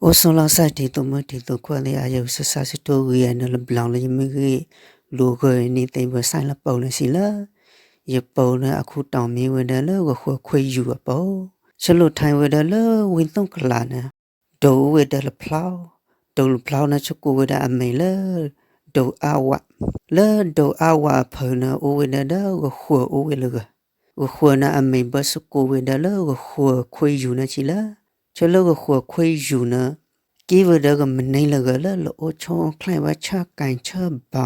အိၣ်ဆိးလီၤစၢ်တံၤသိးမုၢ်တံၤသိးခွါသ့ၣ်ဧၢ, ယဆူးစၢ်ဆူးထိဂ့ၤအနၢလၢဘျီလၢယမ့ၢ်ဂ့ၢ်လိာ်ဂၢၢ်န့ၣ်သ့ၣ် ဘၢဆၢ်လၢပိာ်န့ၣ်စံးလၢ ယပိာ်န့ၣ်အခိၣ်တီမ့ၢ်ဝဲဒၣ်လၢဂဃိးခွ့ယူၤအပိာ်, ဆၢလိာ်ထါဝဲဒၣ်လၢဝ့ၢ်သူၣ်ကလးန့ၣ် ဒိၣ်အိၣ်ဝဲဒၣ်လၢဖျီ, ဒိၣ်လၢဖျီန့ၣ် ဆကိးဝဲဒၣ်အမံၤလၢ ဒိၣ်အါဝး, လၢဒိၣ်အါဝးအဖၢန့ၣ် အိၣ်ဝဲဒၣ်ဒီးဂဃိးအိၣ်ဝဲလၢဂၤ, ဂဃိးန့ၣ်အမံၤဘၢဆကိးဝဲဒၣ်လၢဂဃိးခွ့ယူၤန့ၣ်စံးလၢ ဆၢလၢဂဃိးခွ့ယူၤန့ၣ် က့ၤဝဲဒၣ်ကမနုၤလၢဂၤလၢလအိၣ်ဆိၣ်အိၣ်ချ့ဝဲဆၢၣ်ကဲၤဆၢၣ်ဘီ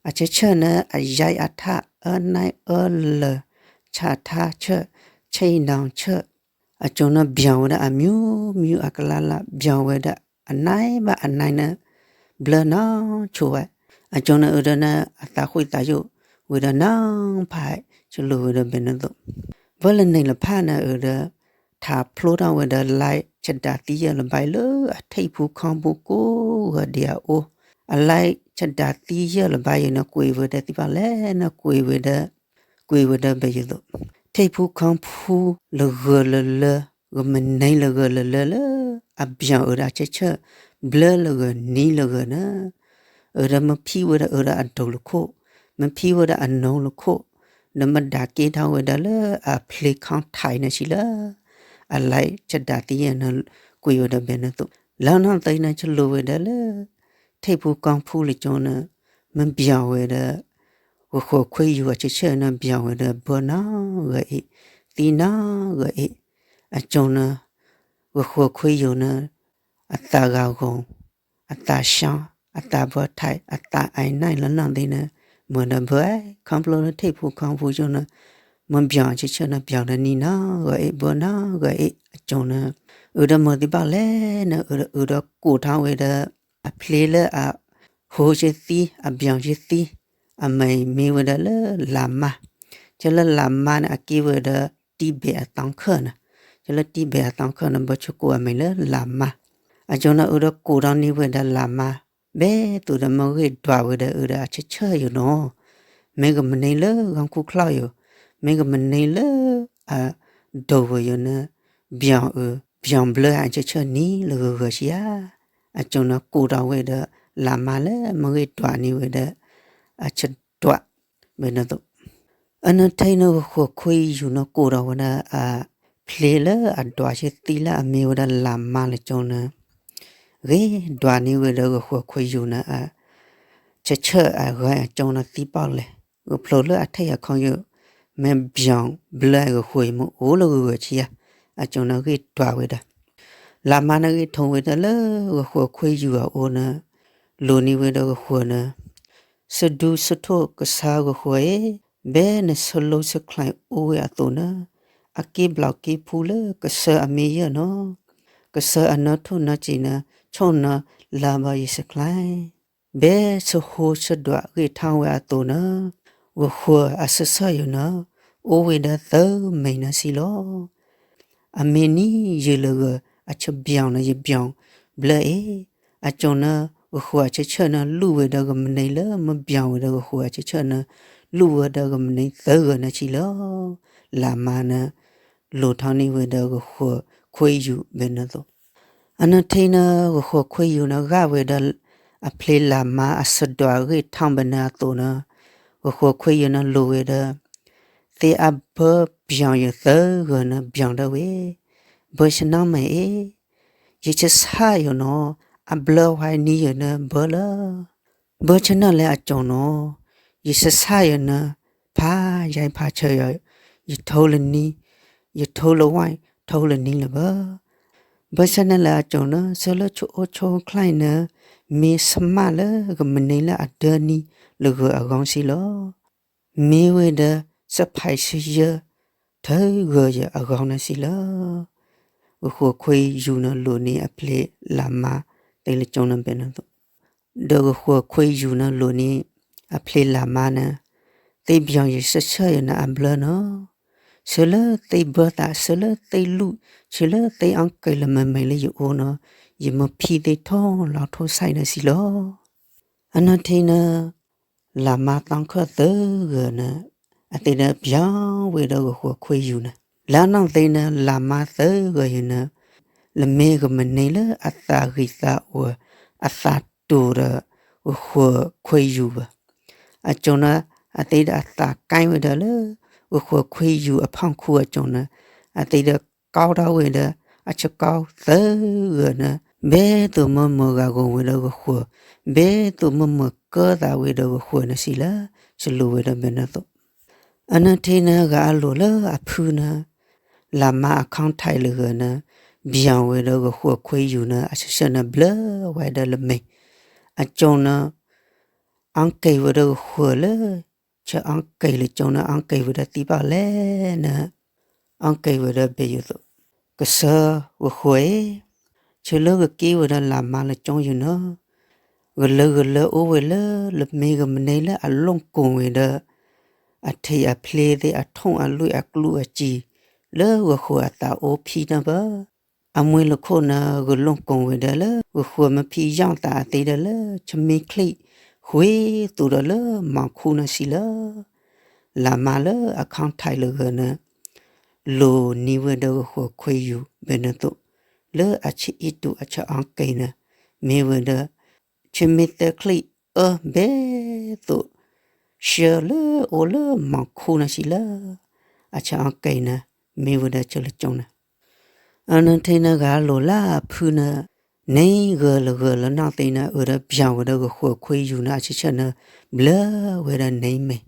အဆၢဆၢၣ်န့ၣ် အယါအထၣ်အၢနၢ်အၢလၢာ် ဆၣ်ထါဆၢၣ် ဆ့ၣ်နီၤဆၢၣ် အကၠိန့ၣ် ဘၠီဝဲဒၣ်အမံၤမံၤအကလါလါ ဘၠီဝဲဒၣ်အနၢ်ဘၣ်အနၢ်န့ၣ် ဘျၢနီၢ်ဆိဝဲ, အကၠိန့ၣ်အၢဒၣ်န့ၣ် အသးဃံသးယိာ်ဝဲဒၣ်နီၢ်ဖး ဆလိာ်ဝဲဒၣ်ဘဲန့ၣ်သိး, ဘၢလၢန့ၣ်လၢဖးန့ၣ်အၢဒၣ် ထးဖျိထီၣ်ဝဲဒၣ် light ဆဒါသံယဲၢ်လၢၤဘၣ်လၢအထံၣ်ဖူခီဖူကိးဂၤဒဲးအအိၣ်, အ light ဆဒါသံယဲၢ်လၢၤဘၣ်ယဲန့ၣ် ကွံာ်ဝဲဒၣ်သံဘၣ်လဲၣ်န့ၣ် ကွံာ်ဝဲဒၣ် ကွံာ်ဝဲဒၣ်ဘဲယသိး, ထံၣ်ဖူခီဖူလၢဂၤလၢာ်လၢာ် ဂမနုၤလၢဂၤလၢာ်လၢာ်လၢ အဘျီအၢဒၣ်အဆၢဆၢၣ် ဘျၢလၢဂၤနံၤလၢဂၤန့ၣ်, အၢဒၣ်မ့ၢ်ဖံဝဲဒၣ်အၢဒၣ်အဒိၣ်လၢခိၣ်, မ့ၢ်ဖံဝဲဒၣ်အနိလၢခိၣ်, ဒီးမ့ၢ်ဒၣ်က့ၤထီၣ်ဝဲဒၣ်လၢအဖျ့ခီထးန့ၣ်စံးလၢ အ light ဆဒါသံယဲၢ်န့ၣ် ကွံာ်ဝဲဒၣ်ဘဲန့ၣ်သိး, လၢနီၢ်သ့န့ၣ် ဆလိာ်ဝဲဒၣ်လၢ ထံၣ်ဖူခီဖူလၢကၠိန့ၣ် မ့ၢ်ဘျီဝဲဒၣ် ဂဃိးခွ့ယူၤအဆၢဆၢၣ်န့ၣ် ဘျီဝဲဒၣ် ဘၢနီၢ်ဂၤအ့ၣ်, သံနီၢ်ဂၤအ့ၣ်, အကၠိန့ၣ် ဂဃိးခွ့ယူၤန့ၣ် အသးဂၤဂီၤ, အသးဆါ, အသးဘီထံး, အသးအဲၣ်နၢ်လၢနီၢ်သ့န့ၣ် မ့ၢ်ဒၣ်ဘၢ ခီဖျိလၢထံၣ်ဖူခီဖူကၠိန့ၣ် မ့ၢ်ဘျီအဆၢဆၢၣ်န့ၣ် ဘျီဒၣ်နံၤနီၢ်ဂၤအ့ၣ် ဘၢနီၢ်ဂၤအ့ၣ် အကၠိန့ၣ် အၢဒၣ်မ့ၢ်သံဘၣ်လဲၣ်န့ၣ် အၢဒၣ်ကိးထီၣ်ဝဲဒၣ် အဖျ့လၢအ ဟိဆ့သံ အဘျီဆ့သံ အမံၤမ့ၢ်ဝဲဒၣ်လၢလါမါ, ဆၢလၢလါမါန့ၣ် အက့ၤဝဲဒၣ်တံဘဲၣ်အသီခၢၣ်န့ၣ်, ဆၢလၢတံဘဲၣ်အသီခၢၣ်န့ၣ် ဘၢဆကိးအမံၤလၢလါမါ, အကၠိန့ၣ် အၢဒၣ်ကိးထီၣ်န့ၢ်ဝဲဒၣ်လါမါ ဘဲသိးဒီးမ့ၢ်ဂ့ၢ်ဒွးဝဲဒၣ်အၢဒၣ်အဆၢဆၢၣ်ယိာ်နီၤ, မ့ၢ်ကမနုၤလၢဂီၤခူၣ်ချီယိာ်, မ့ၢ်ကမနုၤလၢ အဒိၣ်ဝဲယိာ်န့ၣ် ဘျီအၢ ဘျီဘျၢအဆၢဆၢၣ်နံၤလၢဂၤဂၤဆံဧါ, အကၠိန့ၣ်ကိးထီၣ်ဝဲဒၣ်လါမါလၢမ့ၢ်ဂ့ၢ်ဒွးန့ၢ်ဝဲဒၣ် အဆၢဒွး ဘဲန့ၣ်သိး, အနီၢ်ထဲန့ၣ် ဂဃိးခွ့ယူၤန့ၣ် ကိးထီၣ်ဝဲဒၣ်အဖျ့လၢအဒွးဆ့သံလၢအမ့ၢ်ဝဲဒၣ်လါမါလၢကၠိန့ၣ် ဂ့ၤဒွးန့ၢ်ဝဲဒၣ်ဂဃိးခွ့ယူၤန့ၣ် အဆၢဆၢၣ်အဂၤအကၠိန့ၣ်သံဘၣ်လဲၣ်, ဂဖျိလၢအထံၣ်အခီယိာ် မ့ၢ်ဘျီဘျၢအဂဃိးအံၤမ့ၢ်အိၣ်လၢဂၤဂၤဆံဧါ, အကၠိန့ၣ်ဂ့ၢ်ဒွးဝဲဒၣ်, လါမါန့ၣ်ဂ့ၢ်ထိဝဲဒၣ်လၢဂဃိးခွ့ယူၤအအိၣ်န့ၣ် လိၤန့ၢ်ဝဲဒၣ်ဂဃိးန့ၣ် ဆဒူဆထိၣ်ကစၢ်ဂဃိးအံၤ, ဘဲနဆလိဆခလဲၣ်အိၣ်ဝဲအသိးန့ၣ် အက့ဘျီက့ဖူလၢကစၢၢ်အမ့ၢ်ယဲၢ်နီၤ, ကစၢၢ်အနၢထူၣ်နၢစံးန့ၣ် ဆိၣ်နၢလါဘၣ်ယဆခလဲၣ်, ဘဲဆဟိဆဒွးဂ့ၢ်ထီၣ်ဝဲအသိးန့ၣ် ဂဃိးအဆၢဆၢၣ်ယိာ်န့ၣ် အိၣ်ဝဲဒၣ်သၢမံၤန့ၣ်စံးလီၤ. အမ့ၢ်နံၤယုာ်လၢဂၤ အဆၢဘျီန့ၣ် ယဘျီဘျၢအံၤ, အကၠိန့ၣ် ဂဃိးအဆၢဆၢၣ်န့ၣ် လူၢ်ဝဲဒၣ်ဂမနုၤလၢမ့ၢ်ဘျီဝဲဒၣ်ဂဃိးအဆၢဆၢၣ်န့ၣ် လူၢ်ဝဲဒၣ်ဂမနုၤသၢဂၤန့ၣ်စံးလီၤ. လါမါန့ၣ် လိၤထီၣ်န့ၢ်ဝဲဒၣ်ဂဃိးခွ့ယူၤဘဲန့ၣ်သိး အနီၢ်ထဲန့ၣ် ဂဃိးခွ့ယူၤန့ၣ် ဂာ်ဝဲဒၣ် အဖျ့လါမါအဆဒွးဂ့ၢ်ထီၣ်ဘၣ်န့ၣ်အသိးန့ၣ် ဂဃိးခွ့ယူၤန့ၣ်လိၤဝဲဒၣ် သ့ၣ်အဘၢဘျီယၤသၢဂၤန့ၣ် ဘျီဒၣ်ဝဲ, ဘၢဆနၢၣ်မ့ၢ်အ့ၣ်, ယဆဆၣ်ယၤနီၤ, အဘျၢဝဲနံၤယၤန့ၣ်ဘၢလၢ ဘၢဆနၢၣ်လၢအကၠိနီၤ, ယဆဆၣ်ယၤန့ၣ် ဖးယံၤဖးဆၢယၤ, ယထိလၢနံၤ, ယထိလၢဝါ, ထိလၢနံၤလၢၤဘၢ. ဘၢဆနၢၣ်လၢအကၠိန့ၣ် ဆၢလၢဆိၣ်အိၣ်ဆိၣ်ချ့န့ၣ် မ့ၢ်ဆမၣ်လၢကမနုၤလၢအဒၢနံၤလၢဂၤအဂီၢ်စံးလီၤ. မ့ၢ်ဝဲဒၣ် စဖးဆယၢ ထၢဂၤယၤအဂီၢ်န့ၣ်စံးလီၤ. ဂဃိးခွ့ယူၤန့ၣ်လိၤန့ၢ်အဖျ့လါမါ သ့လၢကၠိန့ၣ်ဘဲန့ၣ်သိး ဒီးဂဃိးခွ့ယူၤန့ၣ်လိၤန့ၢ်အဖျ့လါမါန့ၣ် သ့ၣ်ဘျီယၤဆဆၣ်ယၤန့ၣ်အဘျၢနီၤ, ဆၢလၢသ့ၣ်ဘၢသး ဆၢလၢသ့ၣ်လူၢ် ဆၢလၢသ့ၣ်အီၣ်ကဲၤလၢမ့ၢ်မ့ၢ်လၢယအိၣ်နီၤ, ယမ့ၢ်ဖံသ့ၣ်ထိၣ်လီၤထိၣ်ဆဲးန့ၣ်စံးလီၤ. အနီၢ်ထဲန့ၣ် လါမါသီခၢၣ်သၢဂၤန့ၣ် အသ့ၣ်ဒၣ်ဘျီဝဲဒီးဂဃိးခွ့ယူၤန့ၣ် လၢအနီၢ်သ့န့ၣ် လါမါသၢဂၤယၤန့ၣ် လမ့ၢ်ကမနံလၢအသးဂံၢ်သးအီၣ် အသးတူာ်ဒီး ဂဃိၢ်ခွ့ယူၢ်ဘၣ်. အကၠိန့ၣ် အသ့ဒီးအသးကဲဝဲဒၣ်လၢ ဂဃိၢ်ခွ့ယူၢ်အဖီခိၣ်အကၠိန့ၣ် အသ့ဒီးကီထီၣ်ဝဲဒီး အဆၢကီသၢဂၤန့ၣ် ဘဲသိးမ့ၢ်မၢဂၤဂီၤဝဲဒီးဂဃိၢ်, ဘဲသိးမ့ၢ်မၢကၢသးဝဲဒီးဂဃိၢ်န့ၣ်စံးလၢ စလိၤဝဲဒီးဘဲန့ၣ်သိး အနီၢ်ထံန့ၣ်ဂၤအလိၤလၢအဖုန့ၣ် လၢ်မါအခီၣ်ထံးလၢဂၤန့ၣ် ဘၣ်ဝဲဒီးဂဃိၢ်ခွ့ယူၢ်န့ၣ် အဆၢဆၢန့ၣ်ဘျၢဝဲဒီးလၢမဲာ်, အကၠိန့ၣ် အကဲဝဲဒီးဂဃိၢ်လၢ ဆၢအကဲလၢကၠိန့ၣ် အကဲဝဲဒီးသံပာ်လဲၣ်န့ၣ် အကဲဝဲဒီးဘဲယိၤသိး, ကစၢ်ဂဃိၢ်ဧၢ, ဆၢလၢဂက့ၤဝဲဒီးလၢ်မါလၢကၠိယိၤန့ၣ် ကလၢကလၢအိၣ်ဝဲလၢ လမ့ၢ်ကမနံလၢအလိာ်ကိၢ်ဝဲဒီး အထံအဖျ့သ့ၣ်အထိၣ်အလွံၢ်အကျူအစံာ် လၢဂဃိၢ်အသးအိၣ်ဖံးန့ၣ်ဘၣ်. အမွ့ၢ်လၢခိၣ်န့ၣ် ဂလိာ်ကိၢ်ဝဲဒီးလၢ ဂဃိၢ်မ့ၢ်ဖံးယီၢ်သးအသ့ဒီးလၢ ဆမ့ၢ်ချံၣ်ဃ့သူၣ်ဒီးလၢမီၤခူန့ၣ်စံးလၢ လၢ်မါလၢအခီၣ်ထံးလၢဂၤန့ၣ် လိၤနံၤဝဲဒီးဂဃိၢ်ခွ့ယူၢ်ဘဲန့ၣ်သိး လၢအဆၢအံၤတူာ်အဆၢအကဲန့ၣ် မ့ၢ်ဝဲဒီး ဆမ့ၢ်သၢချံၣ်အၢဘဲသိး ဆှၢလၢအိၣ်လၢမီၤခူန့ၣ်စံးလၢ အဆၢအကဲန့ၣ် မ့ၢ်ဝဲဒီးဆၢလၢကၠိန့ၣ် အနီၢ်ထံန့ၣ်ဂၤလိၤလၢအဖုန့ၣ် န့ၢ်ဂၤလၢဂၤလၢနီၢ်သံန့ၣ် အၢဒီးဘၣ်ဝဲဒီးဂဃိၢ်ခွ့ယူၢ်န့ၣ် အဆၢဆၢန့ၣ် ဘျၢဝဲဒီးန့ၢ်မဲာ်,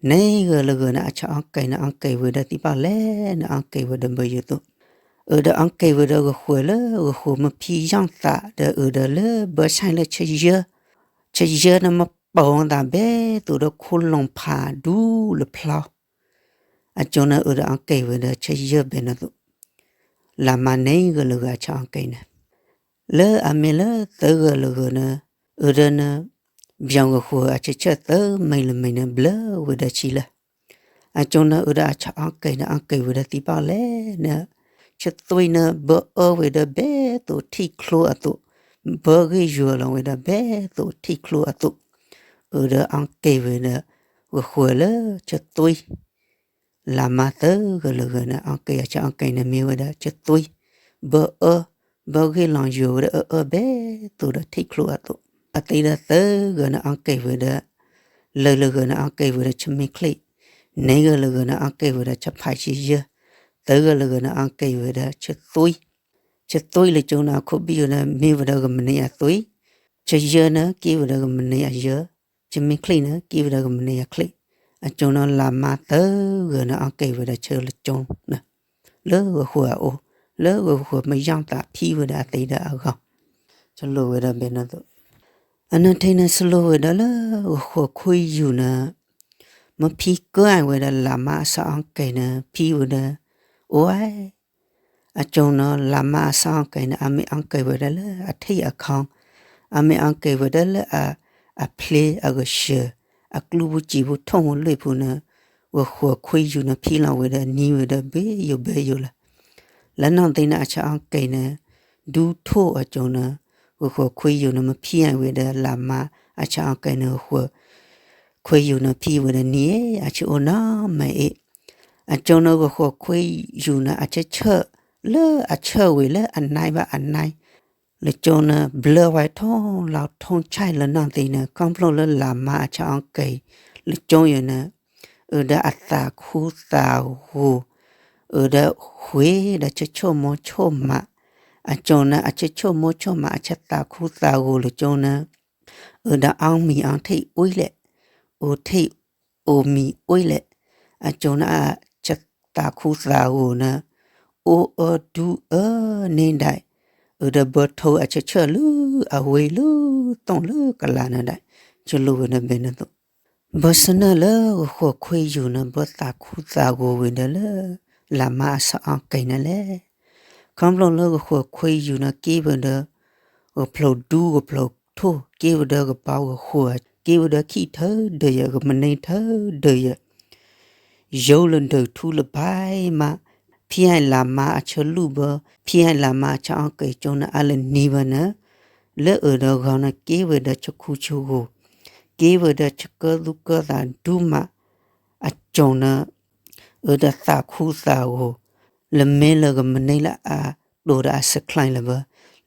န့ၢ်ဂၤလၢဂၤန့ၣ် အဆၢအကဲန့ၣ် အကဲဝဲဒီးသံပာ်လဲၣ်န့ၣ် အကဲဝဲဒီးဘဲယိၤသိး, အၢဒီးအကဲဝဲဒီးဂဃိၢ်လၢ ဂဃိၢ်မ့ၢ်ဖံးယီၢ်သးဒီးအၢဒီးလၢဘၢဆဲးလၢဆၢယၢ ဆၢယၢန့ၣ်မ့ၢ်ပိာ်သးဘဲသိးဒီးခိၣ်လီၤဖးဒူလၢဖျီ အကၠိန့ၣ်အၢဒီးအကဲဝဲဒီးဆၢယၢဘဲန့ၣ်သိး, လၢ်မါန့ၢ်ဂၤလၢဂၤဆၢအကဲန့ၣ်, လၢအမ့ၢ်လၢသၢဂၤလၢဂၤန့ၣ် အၢဒီးန့ၣ် ဘၣ်ဂဃိၢ်အဆၢဆၢသၢမဲာ်လၢမဲာ်န့ၣ် ဘျၢဝဲဒီးဆံးလၢ အကၠိန့ၣ်အၢဒီးအဆၢအကဲန့ၣ် အကဲဝဲဒီးသံပာ်လဲၣ်န့ၣ်, ဆၢသွံန့ၣ် ဘၢအၢဝဲဒီးဘဲသိးထံၣ်ချိအသိး, ဘၢဂ့ၢ်ယွၤလီၤဝဲဒီးဘဲသိးထံၣ်ချိအသိး, အၢဒီးအကဲဝဲဒီး ဂဃိၢ်လၢဆၢသွံ လၢ်မါသၢဂၤလၢဂၤန့ၣ် အကဲအဆၢအကဲန့ၣ်မ့ၢ်ဝဲဒၣ်ဆၢသွံ, ဘၢအၢ, ဘၢဂ့ၢ်လီၤယွၤဝဲဒီးအၢအၢဘဲသိးဒီးထံၣ်ချိအသိး, အသ့ဒီးသၢဂၤန့ၣ် အကဲဝဲဒီး လၢဂၤလၢဂၤန့ၣ် အကဲဝဲဒီးဆမ့ၢ်ချံၣ်, န့ၢ်ဂၤလၢဂၤန့ၣ် အကဲဝဲဒီးဆဖးဆံယၢ, သၢဂၤလၢဂၤန့ၣ် အကဲဝဲဒီးဆၢသွံ, ဆၢသွံလၢကၠိန့ၣ် အခိၣ်ဘံၣ်အၢန့ၣ် မ့ၢ်ဝဲဒီးကမနံအသွံ, ဆၢယၢန့ၣ် က့ၤဝဲဒီးကမနံအယၢ, ဆမ့ၢ်ချံၣ်န့ၣ် က့ၤဝဲဒီးကမနံအချံၣ်, အကၠိန့ၣ် လၢ်မါသၢဂၤန့ၣ် အကဲဝဲဒီးဆၢလၢကၠိန့ၣ် လၢဂဃိၢ်အအိၣ်, လၢဂဃိၢ်မ့ၢ်ယီၢ်သးဖံးဝဲဒၣ်အသ့ဒီးအဂီၢ်, စလိၤဝဲဒၣ်ဘဲန့ၣ်သိး, အနီၢ်ထံန့ၣ်စလိၤဝဲဒၣ်လၢ ဂဃိၢ်ခွ့ယူၢ်န့ၣ် မ့ၢ်ဖံးကၢဝဲဒၣ်လၢ်မါအဆၢအကဲန့ၣ် ဖံးဝဲဒၣ် အိၣ်ဝဲ အကၠိန့ၣ် လၢ်မါအဆၢအကဲန့ၣ် အမ့ၢ်အကဲဝဲဒၣ်လၢအထံၣ်အခီ, အမ့ၢ်အကဲဝဲဒၣ်လၢ အဖျ့အကစၢၢ် အကျူပူၤစံာ်ပူၤထိၣ်ပူၤလွံၢ်ပူၤန့ၣ် ဂဃိၢ်ခွ့ယူၢ်န့ၣ် ဖံးလီၤဝဲဒီးနံၤဝဲဒီးဘဲယိၤဘဲယိၤလီၤ. လၢနီၢ်သံန့ၣ် အဆၢအကဲန့ၣ် ဒူထိၣ်အကၠိန့ၣ် ဂဃိၢ်ခွ့ယူၢ်န့ၣ် မ့ၢ်ဖံးဝဲဒၣ်လၢ်မါအဆၢအကဲန့ၣ် ဂဃိၢ်ခွ့ယူၢ်န့ၣ် ဖံးဝဲဒၣ်နံၤ အဆၢအိၣ်နီတမံၤအံၤ, အကၠိန့ၣ် ဂဃိၢ်ခွ့ယူၢ်န့ၣ် အဆၢဆၢ လၢအဆၢဝံၤလၢအနံၤဘၣ်အနံၤ လၢကၠိန့ၣ် ဘျၢဝဲထိၣ်လီၤထိၣ်ဆဲးလၢနီၢ်သံန့ၣ် ခီဖျိလၢလၢ်မါအဆၢအကဲ လၢကၠိယဲန့ၣ် အၢဒီးအသးခူသးဂိၤ, အၢဒီးဃ့ဒီးဆၢဆိၣ်မိၣ်ဆိၣ်မး, အကၠိန့ၣ် အဆၢဆိၣ်မိၣ်ဆိၣ်မး အဆၢသးခူသးဂိၤလၢကၠိန့ၣ် အၢဒီးအီၣ်မ့ၤအီထံၣ်အူလဲၣ်, အိၣ်ထံၣ်အိၣ်မံၤအူလဲၣ်, အကၠိန့ၣ် အဆၢသးခူသးဂိၤန့ၣ် အိၣ်အၢဒူအၢန့ၣ်ဒၣ်, အၢဒီးဘၢထိၣ်အဆၢဆၢလၢအဝ့ၢ်လၢသိၣ်လၢကလးန့ၣ်ဒၣ်, စလိၤဝဲဒၣ်ဘဲန့ၣ်သိး, ဘၣ်ဆၣ်န့ၣ်လၢဂဃိၢ်ခွ့ယူၢ်န့ၣ် ဘၢသးခူသးဂိၤဝဲဒၣ်လၢ လၢ်မါအဆၢအကဲန့ၣ်လဲၣ်. ခီဖျိလၢဂဃိၢ်ခွ့ယူၢ်န့ၣ် က့ၤဝဲဒီး ဂဖျိးဒူဂဖျိးထိၣ် က့ၤဝဲဒီးကဘီဂဃိၢ်, က့ၤဝဲဒီးခံထၢဒၢးယဲၢ် ကမနံထၢဒၢးယဲၢ် ယိလၢဒၢးထူလၢဘၣ်မး, ဖံးအလၢ်မါအဆၢလူၢ်ဘၢ, ဖံးအလၢ်မါအဆၢအကဲကၠိန့ၣ် အါလၢနံၤဘၣ်န့ၣ်, လၢအၢဒီးဂီၤန့ၣ် က့ၤဝဲဒီးဆၢခူဆၢဂိၤ, က့ၤဝဲဒီးဆၢကၢသူကၢသးဒူမး, အကၠိန့ၣ် အၢဒီးသးခူသးဂိၤ, လၢမ့ၢ်လၢကမနံလၢအ တိၤဒီးအစခါလၢၤဘၣ်,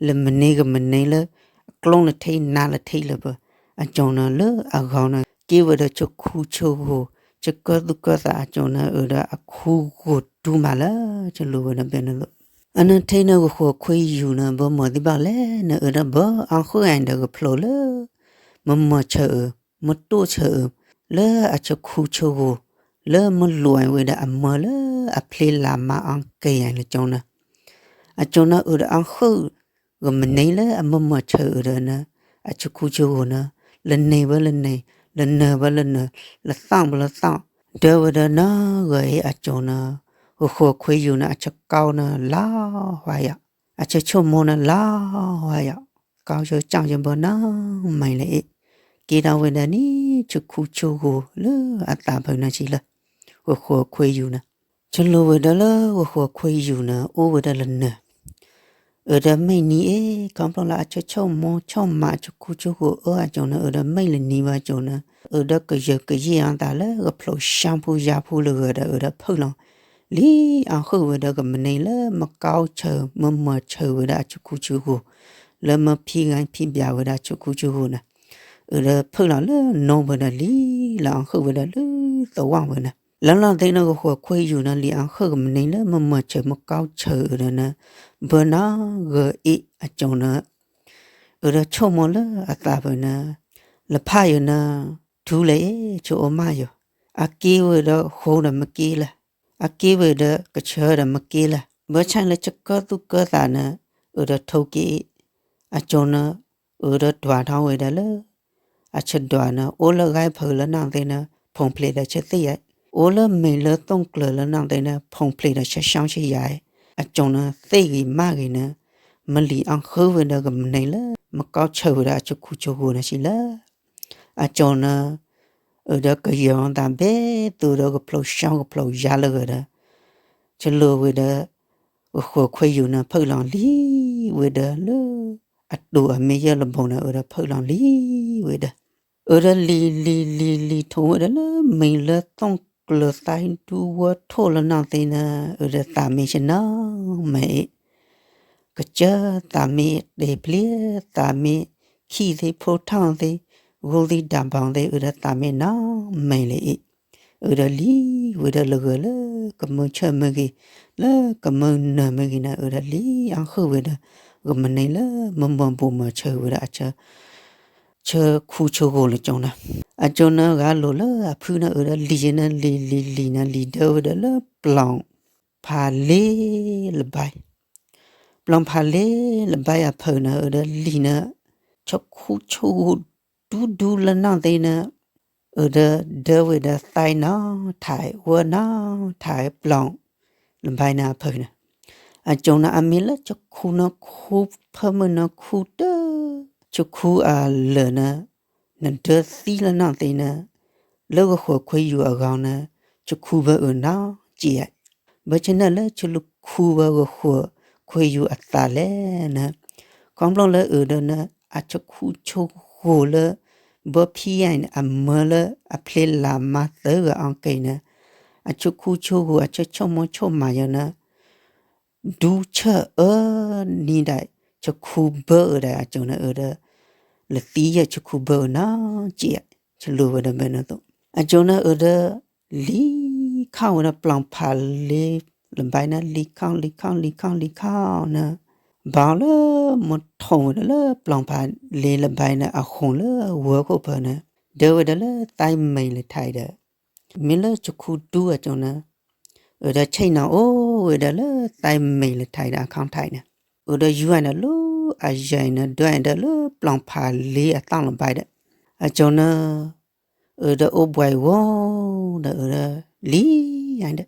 လၢမနံၤကမနံၤလၢ အကျိလၢထံနါလၢထံလၢၤဘၣ်, အကၠီၤနၤလၢအဂီၢ်န့ၣ် က့ၤဝဲဒီးဆၢခူဆၢဂိၤ, ဆၢကၢသူၣ်ကၢသးအကၠီၤနၤ အၢဒီးအခူဂိၤတူၢ်မးလၢ ဆလိၤဝဲဒီးဘဲန့ၣ်လီၤ. အနထံန့ၣ်ဂီၤဃိာ်ခွ့ယူၤန့ၣ် ဘၣ်မၤသံဘၣ်လဲၣ်န့ၣ် အၢဒီးဘၣ်အီၣ်ဃုာ်အံၤဒီးကဖျိလၢ မမၤဆၢအၢ, မတိၢ်ဆၢအၢ, လၢအဆၢခူဆၢဂိၤ, လၢမလိာ်အဝဲဒၣ်အမၢလၢအဖျ့လၤမါအီၣ်က့ၤယၤလၢကၠီၤနၤ, အကၠီၤနၤအၢဒီးအီၣ်ဃုာ် ကမနံၤလၢအမမၤဆၢအၢဒီးနၤ, အဆၢခူဆၢဂိၤနၤ, လၢန့ၢ်ဘၣ်လၢန့ၢ်, လၢနၢၤဘၣ်လၢနၢၤ, လၢသီၣ်ဘၣ်လၢသီၣ်, ဒၢဝဲဒီးနီၢ်ဂၤအံၤအကၠီၤနၤ, ဂီၤဃိာ်ခွ့ယူၤနၤ အဆၢကီနၤ လါဝါယၤ, အဆၢဆိကမိၣ်နၤ လါဝါယၤ, ကီၢ်ဆၢကၠီၣ်ယဘၢနၢ်မံၤလၢအံၤ, က့ၤဒီးဝဲဒၣ်န့ၣ် ဆၢခူဆၢဂိၤလၢအသးဖၢနၤဆံလၢ ဂီၤဃိာ်ခွ့ယူၤနၤ ဆလိၤဝဲဒၣ်လၢဂီၤဃိာ်ခွ့ယူၤနၤ အိၣ်ဝဲဒၣ်လၢနၢၤ, အၢဒီးမ့ၢ်နံၤအံၤ ခီဖျိလၢအဆၢဆိကမိၣ်ဆိကမး အဆၢခူဆၢဂိၤအၢအကၠီၤနၤ အၢဒီးမ့ၢ်လၢနံၤဘၣ်ကၠီၤနၤ အၢဒီးကယၢၤကယဲၢ်အသးလၢကဖျိၣ်ဆၣ်ဖိယါဖိလၢဂၤဒီး အၢဒီးဖုၣ်လီၤ လံအီၣ်ဃုာ်ဝဲဒီးကမနံၤလၢမကီဆၢ မမၤဆၢဝဲဒၣ်အဆၢခူဆၢဂိၤ, လၢမဖံဂၤဖံဘၣ်ဝဲဒၣ်အဆၢခူဆၢဂိၤနၤ, အၢဒီးဖုၣ်လီၤလၢနိဝဲဒီးလံ လၢအီၣ်ဃုာ်ဝဲဒၣ်လၢသဝီဝဲနၤ, လၢလီၢ်သ့ၣ်န့ၣ် ဂီၤဃိာ်ခွ့ယူၤနၤ လံအီၣ်ဃုာ်ကမနံၤလၢမမၤဆၢမကီဆၢအၢဒီးနၤ, ဘၢနၢ်ဂၤအ့ၣ်အကၠီၤနၤ အၢဒီးဆိကမိၣ်လၢအသးဖၢနၤ, လၢဖးယံၤနၤ, ထူလဲၣ်အ့ၣ် ဆိအိၣ်မးယံၤ, အက့ၤဝဲဒီးဃိဒီးမက့ၤလဲၣ်, အက့ၤဝဲဒီးကဆၢဒီးမက့ၤလဲၣ်, ဘၢဆၣ်လၢဆၢကၢသူၣ်ကၢသးနၤ, အၢဒီးထိၣ်က့ၤအကၠီၤနၤ, အၢဒီးဒွးထီၣ်ဝဲဒၣ်လၢ အဆၢဒွးနၤ, အိၣ်လၢဂဲၤဖုးလၢနီၢ်သ့ၣ်နၤ, ဖီၣ်ဖျဲးဒီးဆၢသ့ၣ်ယါ, အိၣ်လၢမ့ၢ်လၢသိၣ်ကျၢၤလၢနီၢ်သ့ၣ်နၤ, ဖီၣ်ဖျဲးဒီးဆၢဆှီဆၢယါ, အကၠီၤနၤသ့ၣ်ဂ့ၤမးဂ့ၤနၤ, မလံအီၣ်ဃုာ်ဝဲဒီးကမနံၤလၢ မကီဆၢဝဲဒၣ်အဆၢခူဆၢဂိၤနၤဆံလၢ အကၠီၤနၤ, အၢဒီးကယၢၤအသးဘဲသိးဒီးကဖျိၣ်ဆၣ်ကဖျိၣ်ယါလၢဂၤဒီး, ဆလိၤဝဲဒီး ဂီၤဃိာ်ခွ့ယူၤနၤ ဖုၣ်လီၤလံဝဲဒီးလၢ အတိၤအမ့ၢ်ယဲၢ်လၢဘိန့ၣ် အၢဒီးဖုၣ်လီၤလံဝဲဒီး, အၢဒီးလံလံလံလံထိၣ်ဝဲဒၣ်လၢမ့ၢ်လၢသိၣ်ကျၢၤသးဒူဝဲထိၣ်လၢနီၢ်သ့ၣ်နၤ, အၢဒီးသးမ့ၢ်ဆ့ၣ်နီၤမ့ၢ်အ့ၣ် ကစၢၢ်သးမ့ၢ်တဲာ်ပျံၤ, သးမ့ၢ်ခံသ့ၣ်ဖိထီၣ်သ့ၣ်, ဂိၢ်သ့ၣ်ဒၢဘီသ့ၣ်, အၢဒီးသးမ့ၢ်နီၤမ့ၢ်လၢအံၤ, အၢဒီးလံဝဲဒီးလၢဂၤလၢကမၢဆၢမ့ၢ်ဂ့ၤ, လၢကမၢနၢၤမ့ၢ်ဂ့ၤန့ၣ်, အၢဒီးလံအီၣ်ဃုာ်ဝဲဒီး ကမနံၤလၢမမၤဘူၣ်မၤဆၢဝဲဒၣ်အဆၢ ဆၢခူဆၢဂိၤလၢကၠီၤနၤ, အကၠီၤနၤဂၤလိာ်လၢအဖုန့ၣ် အၢဒီးလံယဲန့ၣ် လံလံလံန့ၣ် လံဒၢဝဲဒၣ်လၢပျီၣ်ဖးလ့လၢဘဲ, ပျီၣ်ဖးလ့လၢဘဲအဖၢန့ၣ် အၢဒီးလံန့ၣ် ဆၢခူဆၢဂိၤဒူဒူလၢနီၢ်သ့ၣ်န့ၣ်, အၢဒီးဒၢဝဲဒီးသဲနီၣ်ထးဝဲနီၣ်ထးပျီၣ်လၢဘဲန့ၣ်အဖၢန့ၣ်, အကၠီၤနၤအမ့ၢ်လၢဆၢခူနီၢ်ခူဖၢမုၢ်နီၢ်ခူတၢ် ဆၢခူအလၢာ်န့ၣ် နဒၢသံလၢနီၢ်သ့ၣ်န့ၣ်, လၢဂီၤဃိာ်ခွ့ယူၤအဂီၢ်န့ၣ် ဆၢခူဘၢအၢနီၢ်ကံဧါ, ဘၣ်ဆၣ်န့ၣ်လၢဆၢခူဝဲဂီၤဃိာ်ခွ့ယူၤအသးလဲၣ်န့ၣ်, ခီဖျိလၢအၢဒီးန့ၣ် အဆၢခူဆၢဂိၤလၢ ဘၢဖံအံၤန့ၣ် အမၢလၢအဖျ့လၤမါသၢဂၤအီၣ်က့ၤန့ၣ်, အဆၢခူဆၢဂိၤ အဆၢဆိကမိၣ်ဆိကမးယဲန့ၣ် ဒူဆၢအၢနံၤဒၣ် ဆၢခူဘၢအၢဒၣ်အကၠီၤနၤ အၢဒီး လၢသံယဲၢ်ဆၢခူဘၢအၢနီၢ်ကံဧါ, ဆလိၤဝဲဒီးဘဲန့ၣ်သိး, အကၠီၤနၤအၢဒီး လံခီၣ်ဝဲဒီးပျီၣ်ဖးလ့လၢဘဲန့ၣ် လံခီၣ်လံခီၣ်လံခီၣ်လံခီၣ်န့ၣ်, ဘၣ်လၢမထိၣ်ဝဲဒၣ်လၢပျီၣ်ဖးလ့လၢဘဲန့ၣ် အဃိာ်လၢဝဲခိၣ်ဖၢန့ၣ်, ဒၢဝဲဒၣ်လၢသဲမ့ၢ်လၢထးဒီး မ့ၢ်လၢဆၢခူဒူအကၠီၤနၤ အၢဒီးဆ့ၣ်နီၤအိၣ်ဝဲဒၣ်လၢသဲမ့ၢ်လၢထးဒီးအခီၣ်ထးန့ၣ်, အၢဒီးယူၤန့ၣ်လၢအယဲၢ်န့ၣ် ဒွဲၣ်ဒီးလၢပျီၣ်ဖးလ့အသီၣ်လၢဘဲဒီး, အကၠီၤနၤ အၢဒီးအိၣ်ဘှံးဝီဒီးအၢ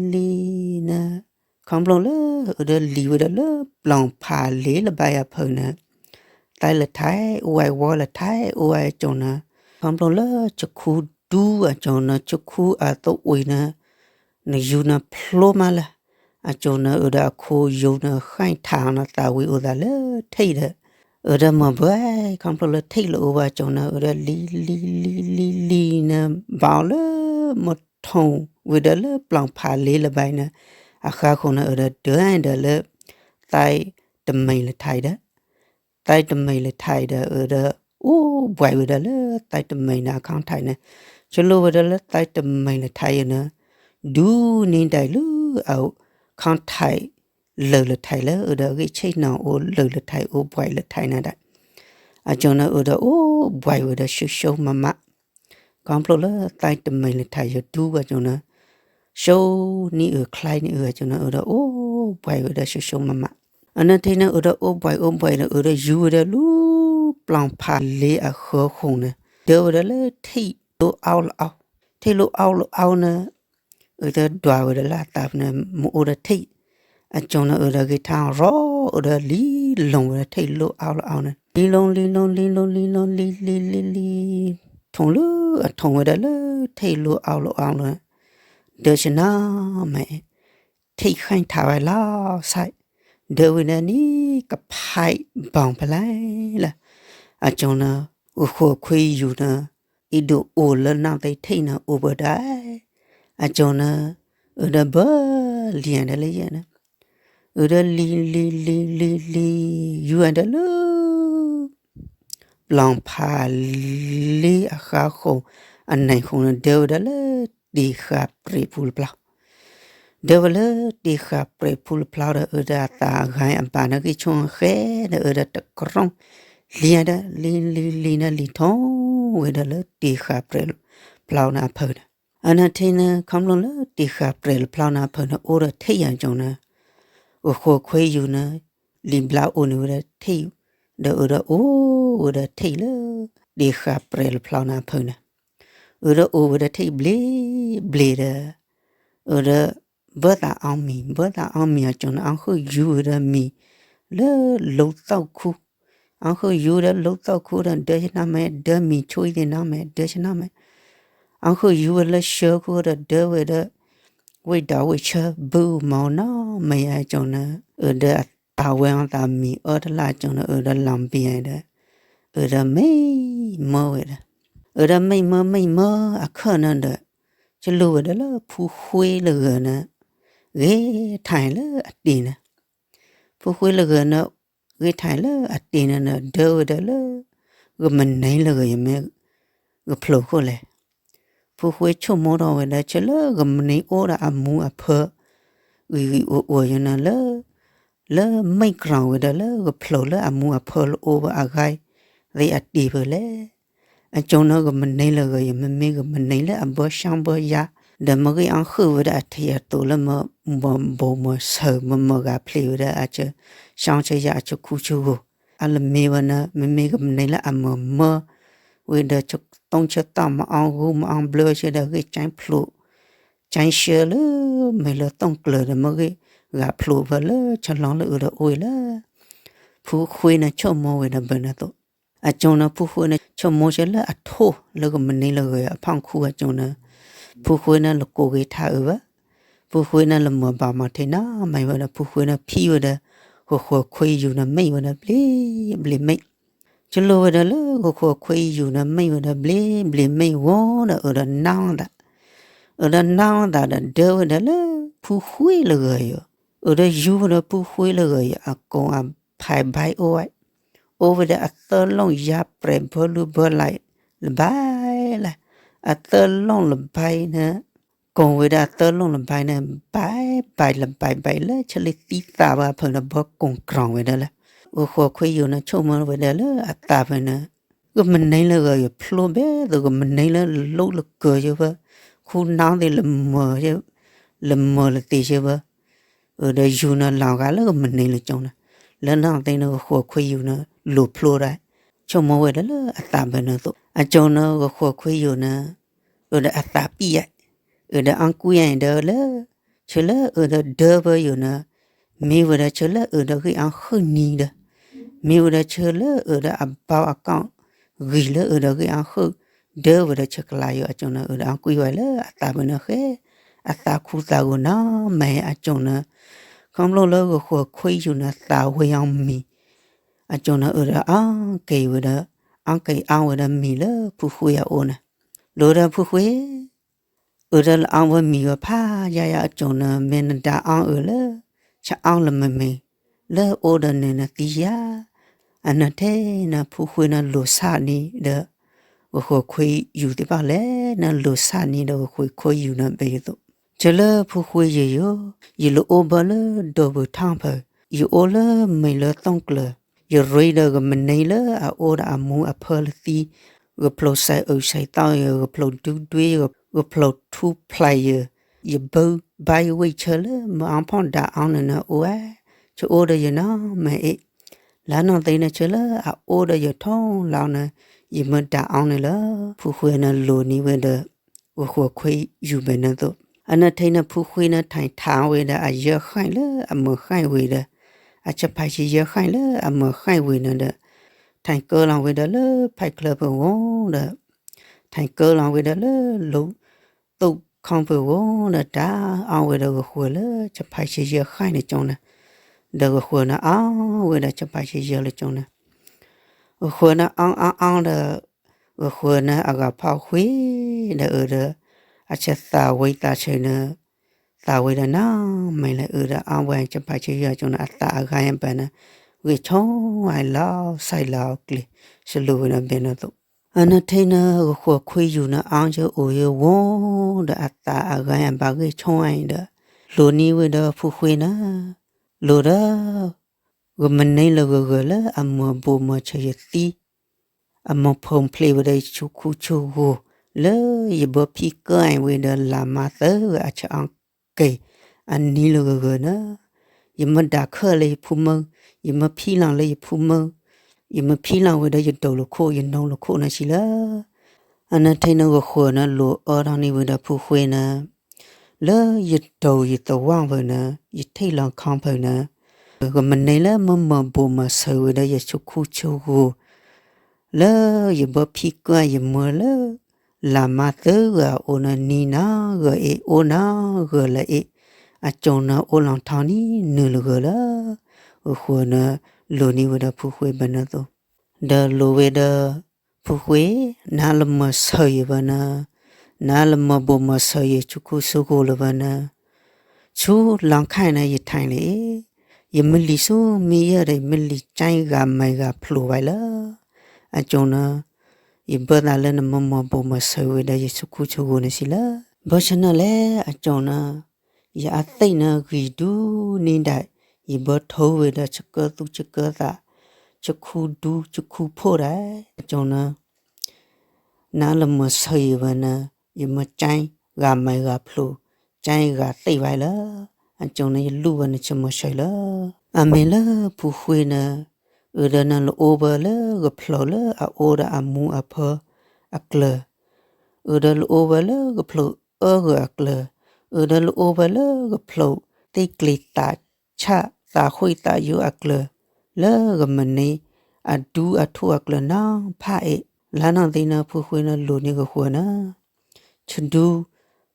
ဒီးလံယဲဒီး လံလံလံလံလံန့ၣ်, ခီဖျိလၢအၢဒီးလံဝဲဒၣ်လၢပျီၣ်ဖးလ့လၢဘဲအဖၢန့ၣ်, သဲလၢထးအိၣ်ဝဲဝီလၢထးအိၣ်ဝဲကၠီၤနၤ, ခီဖျိလၢဆၢခူဒူအကၠီၤနၤ ဆၢခူအသဝံၤန့ၣ် နယူၤနၤဖျိမးလၢ အကၠီၤနၤအၢဒီးအခိၣ်ယူၤန့ၣ် ဃဲၣ်ထးန့ၣ် သးဝံၤအိၣ်သးလၢထံၣ်ဒီး အၢဒီးမၤဘှဲ ခီဖျိလၢထံၣ်လၢအိၣ်ဝဲကၠီၤနၤ အၢဒီးလံလံလံလံလံန့ၣ် ဘၣ်လၢမထိၣ်ဝဲဒၣ်လၢပျီၣ်ဖးလ့လၢဘဲန့ၣ်, အဃါဃိန့ၣ် အၢဒီးဒၢဒီးလၢ သဲတမဲာ်လထံးဒီး သဲတမဲာ်လထံးဒီး အၢဒီး အိၣ်ဘှံးဝဲဒၣ်လၢ သဲတမဲာ်န့ၣ် အခီၣ်ထံးန့ၣ် ဆိလိၣ်ဝဲဒၣ်လၢသဲတမဲာ်လထံးအံၤန့ၣ် ဒူန့ၢ်ဒၣ်လၢ အခီၣ်ထံး လၢာ်လထံးလၢ အၢဒီးအဂ့ၢ်ဆ့ၣ်နီၤအိၣ်လၢာ်လထံး အိၣ်ဘှံးလထံးန့ၣ်ဒီး အကၠိန့ၣ် အၢဒီးအိၣ်ဘှံးဝဲဒီး ဆိဆိမးမး ခီဖျိလၢသဲတမဲာ်လထံးယဒူဝဲကၠိန့ၣ် ဆိန့ၢ်အၢချါန့ၢ်အၢကၠိန့ၣ် အၢဒီးအိၣ်ဘှံးဝဲဒီး ဆိဆိမးမး အနထံန့ၣ် အၢဒီးအိၣ်ဘှံးအိၣ်ဘှံးဒီး အၢဒီးယူၤဝဲဒီးလူၤ ပျီဖးလ့အဃၢၤဃိန့ၣ် ဒၢဝဲဒၣ်လၢထံးလိၣ်အီၣ်လီၤအီၣ် ထံးလိၣ်အီၣ်လီၤအီၣ်န့ၣ် အၢဒီးဒွးဝဲဒၣ်လၢအသးဖဲန့ၣ် မ့ၢ်အိၣ်ဒီးထံး အကၠိန့ၣ် အၢဒီးဂ့ၤထါရီ အၢဒီးလံလိၤဝဲဒၣ်ထံးလိၣ်အီၣ်လီၤအီၣ်န့ၣ် လံလိၤလံလိၤလံလိၤလံလိၤလံလံလံ ထိၣ်လၢအထိၣ်ဝဲဒၣ်လၢထံးလိၣ်အီၣ်လီၤအီၣ်လီၤ ဒၢဆနါမး ထံးဃဲထးဝဲလီၤဆဲး ဒၢဝဲဒၣ်န့ၣ် ကဖးဘီဖလဲလၢ အကၠိန့ၣ် ဂီၤဃိခွံယူၤန့ၣ် အံၤဒိၣ်အိၣ်လၢနီၢ်သ့ၣ်ထံးန့ၣ် အိၣ်ဘၣ်ဒၣ် အကၠိန့ၣ် အၢဒီးဘၢလံဒီးလၢယဲၢ်န့ၣ် အၢဒီးလံလံလံလံလံ ယူၤဝဲဒၣ်လၢ ပျီဖးလ့အဃၢၤဃိ အနဲၣ်ဃိန့ၣ် ဒၢဝဲဒၣ်လၢတ့ၢ်ဃာ်ပြဲးပူၤလၢပျီ ဒၢဝဲလၢတ့ၢ်ဃာ်ပြဲးပူၤလၢပျီဒီး အၢဒီးအသးဂၤအဘၣ်န့ၣ်ဂံၢ်ဆိၣ်ဃဲဒီး အၢဒီးတကရီ လံဒီးလံလံလံန့ၣ် လံၤထိၣ်ဝဲဒၣ်လၢတ့ၢ်ဃာ်ပြဲးလၢပျီန့ၣ်အဖၢန့ၣ် အနထံန့ၣ် ခီဖျိလၢတ့ၢ်ဃာ်ပြဲးလၢပျီန့ၣ်အဖၢန့ၣ် အိၣ်ဒီးထံးယၤကၠိန့ၣ် ဂီၤဃိခွံယူၤန့ၣ် လံာ်ဘျါအိၣ်န့ၢ်ဝဲဒၣ်ထံး ဒီးအၢဒီးအိၣ်ဝဲဒၣ်ထံးလၢ တ့ၢ်ဃာ်ပြဲးလၢပျီန့ၣ်အဖၢန့ၣ် အၢဒီးအိၣ်ဝဲဒၣ်ထံးဘျ့ဘျ့ဒီး အၢဒီးဘၢသးအီမံၤ ဘၢသးအီမံၤအကၠိန့ၣ် အီၣ်ဃုာ်ယူၤဝဲဒၣ်မံၤ လၢလိသီၣ်ခူ အီၣ်ဃုာ်ယူၤဝဲဒၣ်လိသီၣ်ခူဒီး ဒၢဆနါမး ဒၢမံၤဆိသ့ၣ်နီၤမး ဒၢဆနါမး အီၣ်ဃုာ်ယူၤဝဲလၢဆၢခူဒီး ဒၢဝဲဒၣ် ဝ့ၢ်ဒီးဝ့ၢ်ဆၢဘုမီၤနီၤမး အကၠိန့ၣ် အၢဒီးအသးဝဲအီၤသးမံၤအၢတလၢ်ကၠိန့ၣ် အၢဒီးလီၤဘံၤဒီး အၢဒီးမ့ၢ်မၢဝဲဒီး အၢဒီးမ့ၢ်မၢမ့ၢ်မၢအခၢၣ်န့ၣ်ဒီး ဆိလိၣ်ဝဲဒၣ်လၢဖုဃ့လၢဂၤန့ၣ် ဂ့ၤထီၣ်လၢအတ့ၢ်န့ၣ် ဖုဃ့လၢဂၤန့ၣ် ဂ့ၤထီၣ်လၢအတ့ၢ်န့ၣ်ဒီး ဒၢဝဲဒၣ်လၢ ဂမနံလၢဂၤယမ့ၢ် ဂဖျိးခိၣ်လဲၣ် ဖုဃ့ဆိကမိၣ်ထီၣ်ဝဲဒၣ် ဆၢလၢဂမနံအိၣ်ဒီးအမူအဖၢ ဂံၢ်ဂံၢ်အိၣ်အိၣ်ယန့ၣ်လၢ လၢမ့ၢ်ကြၢးဝဲဒၣ်လၢဂဖျိးလၢအမူအဖၢလၢအိၣ်ဝဲအဂၤသ့ၣ်အတ့ၢ်ဖဲလဲၣ် အကၠိန့ၣ် ဂမနံလၢဂၤယမ့မ့ၢ်ဂမနံလၢအဘၢဆှီဘၢယၤ ဒီးမ့ၢ်ဂ့ၢ်အီၣ်ဃုာ်ဝဲဒၣ်အထံးအသိးလၢမ့ၢ်ဘိးမ့ၢ်ဆၢၣ် မ့ၢ်မ့ၢ်ဂၤဖျ့ဝဲဒၣ်အဆၢ ဆှီဆၢယၤအဆၢခူဆၢဂီၤ အလၢမ့ၢ်ဝဲန့ၣ် မ့မ့ၢ်ဂမနံလၢအမၤမၢ ဝံၤဒီးဆၢတိၢ်ဆၢတၢ်မၤအီၣ်ဂူမၤအီၣ်ဘျၢဆၢဒီးဂ့ၢ်ကၠဲဖျိး ကၠဲဆှၢလၢ မ့ၢ်လၢသိၣ်ကျၢၤဒီးမ့ၢ်ဂ့ၢ် ဂၤဖျိးဖဲလၢဆၢလီၤလၢအၢဒီးအိၣ်အံၤလၢ ဖုဃ့န့ၣ်ဆိကမိၣ်ဝဲဒၣ်ဘၣ်န့ၣ်အသိး အကၠိန့ၣ် ဖုဃ့န့ၣ် ဆိကမိၣ်ဆၢလၢအထိၣ်လၢဂမနံလၢဂၤအဖီၣ်ခူအကၠိန့ၣ် ဖုဃ့န့ၣ် လကိးဂ့ၤထါအၢဘၣ် ဖုဃ့န့ၣ် လမၤဘၣ်မၤထံးနီၤမးဝဲဒီး ဖုဃ့န့ၣ် ဖံဝဲဒီး ဂီၤဃိခွံယူၤန့ၣ် မ့ၢ်ဝဲဒၣ်ဘျ့ဘျ့မ့ၢ် ဆိလိၣ်ဝဲဒၣ်လၢဂီၤဃိခွံယူၤန့ၣ် မ့ၢ်ဝဲဒၣ်ဘျ့ဘျ့မ့ၢ်ဂီၤဒီး အၢဒီးနါအီၣ်သး အၢဒီးနါအီၣ်သးဒီး ဒၢဝဲဒၣ်လၢ ဖုဃ့လၢဂၤအံၤ အၢဒီးယူၤဝဲဒီးဖုဃ့လၢဂၤအံၤ အကိာ်အဖးဘဲအိၣ်ဝဲ အိၣ်ဝဲဒၣ်အသၢလိၣ်ယါပြဲးဘၢလူဘၢလံ လဘဲလံ အသၢလိၣ်လဘဲန့ၣ် ကိးဝဲဒၣ်အသၢလိၣ်လဘဲန့ၣ် ဘဲဘဲလဘဲဘဲလၢ ဆၢလံသံသးဘၣ်ဖဲန့ၣ် ဘၢကိၢ်ကြီဝဲဒၣ်လၢ ဂီၤဃိခွံယူၤန့ၣ် ဆိကမိၣ်ဝဲဒၣ်လၢအသးဖဲန့ၣ် ဂမနံလၢဂၤအံၤဖျိဘဲသိး ဂမနံလၢလီၤလၢကၢၤယဘၣ် ခူနါသ့ၣ်လမၤ လမၤလၢသ့ၣ်ယဘၣ် အၢဒီးယူၤန့ၣ်လီၤဂာ်လၢဂမနံလၢကၠိန့ၣ် လၢနီၢ်သ့ၣ်န့ၣ် ဂီၤဃိခွံယူၤန့ၣ် လိၤဖျိဒၣ် ဆိကမိၣ်ဝဲဒၣ်လၢအသးဖဲန့ၣ်အသိး အကၠိန့ၣ် ဂီၤဃိခွံယူၤန့ၣ် အၢဒီးအသးပံၣ်ယါ အၢဒီးအီၣ်ကွံယါဒီးလၢ ဆၢလၢအၢဒီးဒၢဘၢယူၤန့ၣ် မ့ၢ်ဝဲဒၣ်ဆၢလၢအၢဒီးဂ့ၢ်အီၣ်ဃုာ်နံၤဒီး မ့ၢ်ဝဲဒၣ်ဆၢလၢအၢဒီးအဘီအကီၢ် ဂံၢ်လၢအၢဒီးဂ့ၢ်အီၣ်ဃုာ် ဒၢဝဲဒၣ်ဆၢကလးယိၤ အကၠိန့ၣ် အၢဒီးအီၣ်ကွံဝဲလၢအသးဖဲန့ၣ်ဃဲ အသးခူသးဂီၤနီၤမးအကၠိန့ၣ် ခီဖျိလၢဂီၤဃိခွံယူၤန့ၣ် သးဝဲအီၤမံၤ အကၠိန့ၣ် အၢဒီးအီၣ်က့ၤဝဲဒီး အီၣ်က့ၤအီၣ်ဝဲဒီးမံၤလၢဖုဃ့အအိၣ်န့ၣ် လိၣ်ဒီးဖုဃ့ အၢၣ်ဒီးလၢအီဝဲမံၤဂီၤဖးယါယါအကၠိၣ်န့ၣ် မ့ၢ်နဒါအီအၢၣ်လၢ ဆအီလၢမ့မ့ၢ် လၢအအိၣ်ဒီးနၤန့ၣ်သံယါ, အနထံၣ်န့ၣ် ဖုဃ့န့ၣ်လိၣ်ဆၣ်နံၤဒီး ဂဃိၢ်ခွ့ယူၤသ့ၣ်တဖၣ်လဲၣ်န့ၣ် လိၣ်ဆၣ်နံၤဒီးဂဃိၢ်ခွ့ယူၤန့ၣ် ဘဲယသိး ဆၢလၢဖုဃ့ယိာ်ယိာ် ယလိၣ်အိၣ်ဘၢလၢဒီဝုၤထီၣ်ဖၢၣ် ယအိၣ်လၢမ့ၢ်လၢသီၣ်ကျၢၤ ယရ့ဒီးဂမနံလၢအအိၣ်ဒီးအမူအဖၢလၢသံ, ဂဖျိးစဲးအုးစဲးသီၣ်ယိာ် ဂဖျိးဒူဒွ့ယိာ် ဂဖျိးထူဖျဲးယိာ်, ယဘၢဘါယဝံၣ်ဆၢလၢမ့ၢ်အီဖီၣ်ဒါအီန့ၣ်န့ၣ်အိၣ်ဝဲ, ဆၢအိၣ်ဒီးယနီၢ်မ့ၢ်အ့ၣ်, လါနီၢ်သ့န့ၣ် ဆၢလၢအအိၣ်ဒီးယထီလီၤန့ၣ် ယမ့ၢ်ဒါအီန့ၣ်လီၤ. ဖုဃ့န့ၣ်လိၣ်နံၤဝဲဒီး ဂဃိၢ်ခွ့ယူၤဘဲန့ၣ်သိး, အနထံၣ်န့ၣ် ဖုဃ့န့ၣ် ထံၣ်ထါဝဲဒီးအယၢဃာ်လၢအမုၢ်ဃာ်ဝံၤဒီး အဆဖးဆံယၢဃာ်လၢအမုၢ်ဃာ်ဝံၤန့ၣ်ဒီး ထံၣ်ကၢလီၤဝဲဒီးလၢဖဲးချၢဖၢၣ်ဂီၤဒီး ထံၣ်ကၢလီၤဝဲဒီးလၢလိၤသိၣ်ခီဖၢၣ်ဂီၤဒီး တၢ်အီဝဲဒီးဂဃိၢ်လၢဆဖးဆံယၢဃာ်န့ၣ်ကၠိန့ၣ်, ဒီးဂဃိၢ်န့ၣ်အီဝဲဒီးဆဖးဆံယၢလၢကၠိန့ၣ်, ဂဃိၢ်န့ၣ်အီအီအီဒီး ဂဃိၢ်န့ၣ်အဂၤဖီၣ်ဃ့ဒီးအၢၣ်ဒီး အဆၢသးဝံၤသးဆၢန့ၣ် သးဝံၤဒီးနီၢ်မ့ၢ်လၢအၢၣ်ဒီးအီဝဲ ဆဖးဆံယၢကၠိန့ၣ် အသးအဂၤအဘၣ်န့ၣ် ဂ့ၢ်ဆိဝဲလီၤ စဲးလီၤအကျဲၤ စလိၤဝဲဒီးဘဲန့ၣ်သိး, အနထံၣ်န့ၣ် ဂဃိၢ်ခွ့ယူၤန့ၣ် အီယၢအိၣ်ယၢဝီဒီးအသးအဂၤအဘၣ်ဂ့ၢ်ဆိဝဲအံၤဒီး လိၣ်နံၤဝဲဒီးဖုဃ့န့ၣ် လိၣ်ဒီး ဂမနံလၢဂၢၢ်ဂၢၢ်လၢအမုၢ်ဘိၣ်မုၢ်ဆၢၣ်ယသံ အမုၢ်ဖိၣ်ဖျ့ဝဲဒီးယဆူခူဆူဂိၢ် လၢယဘၢဖံကၢအံၤဝဲဒီးလါမါသၢဂၤအဆၢအက့ၢ် အနံၤလၢဂၢၢ်ဂၢၢ်န့ၣ်, ယမ့ၢ်ဒါခၢၣ်လၢယဖုမုၢ်, ယမ့ၢ်ဖံလီၤလၢယဖုမုၢ်, ယမ့ၢ်ဖံလီၤဝဲဒီးယဒိၣ်လိာ်ခိၣ် ယနိလိာ်ခိၣ်န့ၣ်စံးလၢ အနထံၣ်န့ၣ် ဂဃိၢ်န့ၣ်လိၣ်အၢထီၣ်န့ၢ်ဝဲဒီးဖုဃ့န့ၣ်, လၢယတိၤယသဝီဖၢၣ်န့ၣ် ယထံၣ်လီၤခီဖၢၣ်န့ၣ်, ဂမနံလၢမ့ၢ်မုၢ်ဘိၣ်မုၢ်ဆၢၣ်ဝဲဒီးယဆူခူဆူဂိၢ် လၢယဘၢဖံကၢယမုၢ်လၢ လါမါသၢဂၤအအိၣ်န့ၣ် နံၤနီၢ်ဂၢၢ်အ့ၣ် အိၣ်နီၢ်ဂၢၢ်လၢအ့ၣ်, အကၠိန့ၣ်အိၣ်လီၤထီန့ၢ်နုာ်လၢဂၢၢ်လၢ ဂဃိၢ်န့ၣ်လိၣ်န့ၢ်ဝဲဒီးဖုဃ့ဘၣ်န့ၣ်သိး, ဒီးလိၣ်ဝဲဒီး ဖုဃ့, နၤလၢမုၢ်ဆၢၣ်ယၤဘၣ်န့ၣ်, နၤလၢမုၢ်ဘိၣ်မုၢ်ဆၢၣ်ယၤဆူခူဆူဂိၢ်လၢၤဘၣ်န့ၣ်, ဆူလီခါန့ၣ် ယထံၣ်လံ, ယမ့ၢ်လံာ်ဆူမ့ၢ်ယဲဒီး ယမ့ၢ်လံာ်ကၠဲဂၤမဲာ်ဂၤဖျိးဝဲလၢ အကၠိန့ၣ်, ယဘၢသးလၢနမ့ၢ်မုၢ်ဘိၣ်မုၢ်ဆၢၣ်ဝဲဒီးယဆူခူဆူဂိၢ်န့ၣ်စံးလၢ ဘၢဆၣ်န့ၣ်လဲၣ် အကၠိန့ၣ်, ယအသ့ၣ်န့ၣ်ဂံၢ်ဒူန့ၢ်ဒၣ်, ယဘၢထိဝဲဒီးဆၢကၢသူၣ်ဆၢကၢသး, ဆၢခူဒူဆၢခူဖိဒၣ်, အကၠိန့ၣ် နၤလၢမုၢ်ဆၢၣ်ယၤဘၣ်န့ၣ်, ယမ့ၢ်ကၠဲဂၤမဲာ်ဂၤဖျိး, ကၠဲဂၤသ့ၣ်ဝဲလၢ, အကၠိန့ၣ်ယလူၢ်ဝဲနဆၢမုၢ်ဆၢၣ်လၢ, အမ့ၢ်လၢဖုဃ့န့ၣ်, အၢၣ်ဒီးနၤလၢအိၣ်ဝဲလၢဂဖျိးလၢအအိၣ်ဒီးအမူအဖၢအကျၢၤ အၢၣ်ဒီးလၢအိၣ်ဝဲလၢဂဖျိးအၢဂၤအကျၢၤ, အၢၣ်ဒီးလၢအိၣ်ဝဲလၢဂဖျိးသ့ၣ်ကျ့ၤသးဆၣ်သးဃ့ၣ်သးယိအကျၢၤ, လၢဂမနံအဒူအထူၣ်အကျၢၤနီဖးအ့ၣ်, လါနီၢ်သ့န့ၣ် ဖုဃ့န့ၣ်လိၣ်န့ၢ်ဂဃိၢ်န့ၣ်, ဆၢဒူ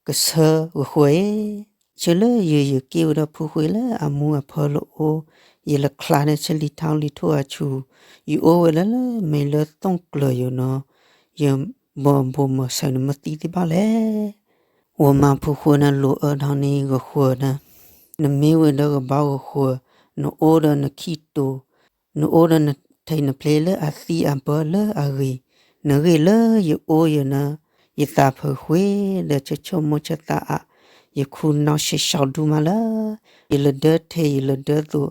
ကဆၢဂဃိၢ်အ့ၣ်, ဆၢလၢယၤယက့ၤဝဲဒီးဖုဃ့လၢအမူအဖၢလၢအိၣ်, ယလဲၤချါန့ၣ်ဆၢလံာ်ထီလံာ်ထိၣ်အဆူၣ်, ယအိၣ်ဝဲလၢလၢမ့ၢ်လၢသီၣ်ကျၢၤယၤနီၢ်, ယမုၢ်ဘိၣ်မုၢ်ဆၢၣ်န့ၣ်မ့ၢ်သံသ့ၣ်တဖၣ်လဲၣ် ဝဲမၤဖုဃိၢ်န့ၣ်လိၣ်အၢထီၣ်န့ၢ်ဂဃိၢ်န့ၣ်, နမ့ၢ်ဝဲဒီးဂဘီဂဃိၢ်, နအိၣ်ဒီးနခံတိၤ, နအိၣ်ဒီးနထံနဖျ့လၢအသံအဘၢလၢအဂ့ၤ, နဂ့ၢ်လၢယအိၣ်ယၤန့ၣ်, ယသးဖၢၣ်ဃ့ဒီးဆၢဆိကမိၣ်ဆၢသးအါ, ယခူနီၣ်ဆံးဆှီဒူမးလၢ, ယလဲၤဒၢထဲယလဲၤဒၢသိး,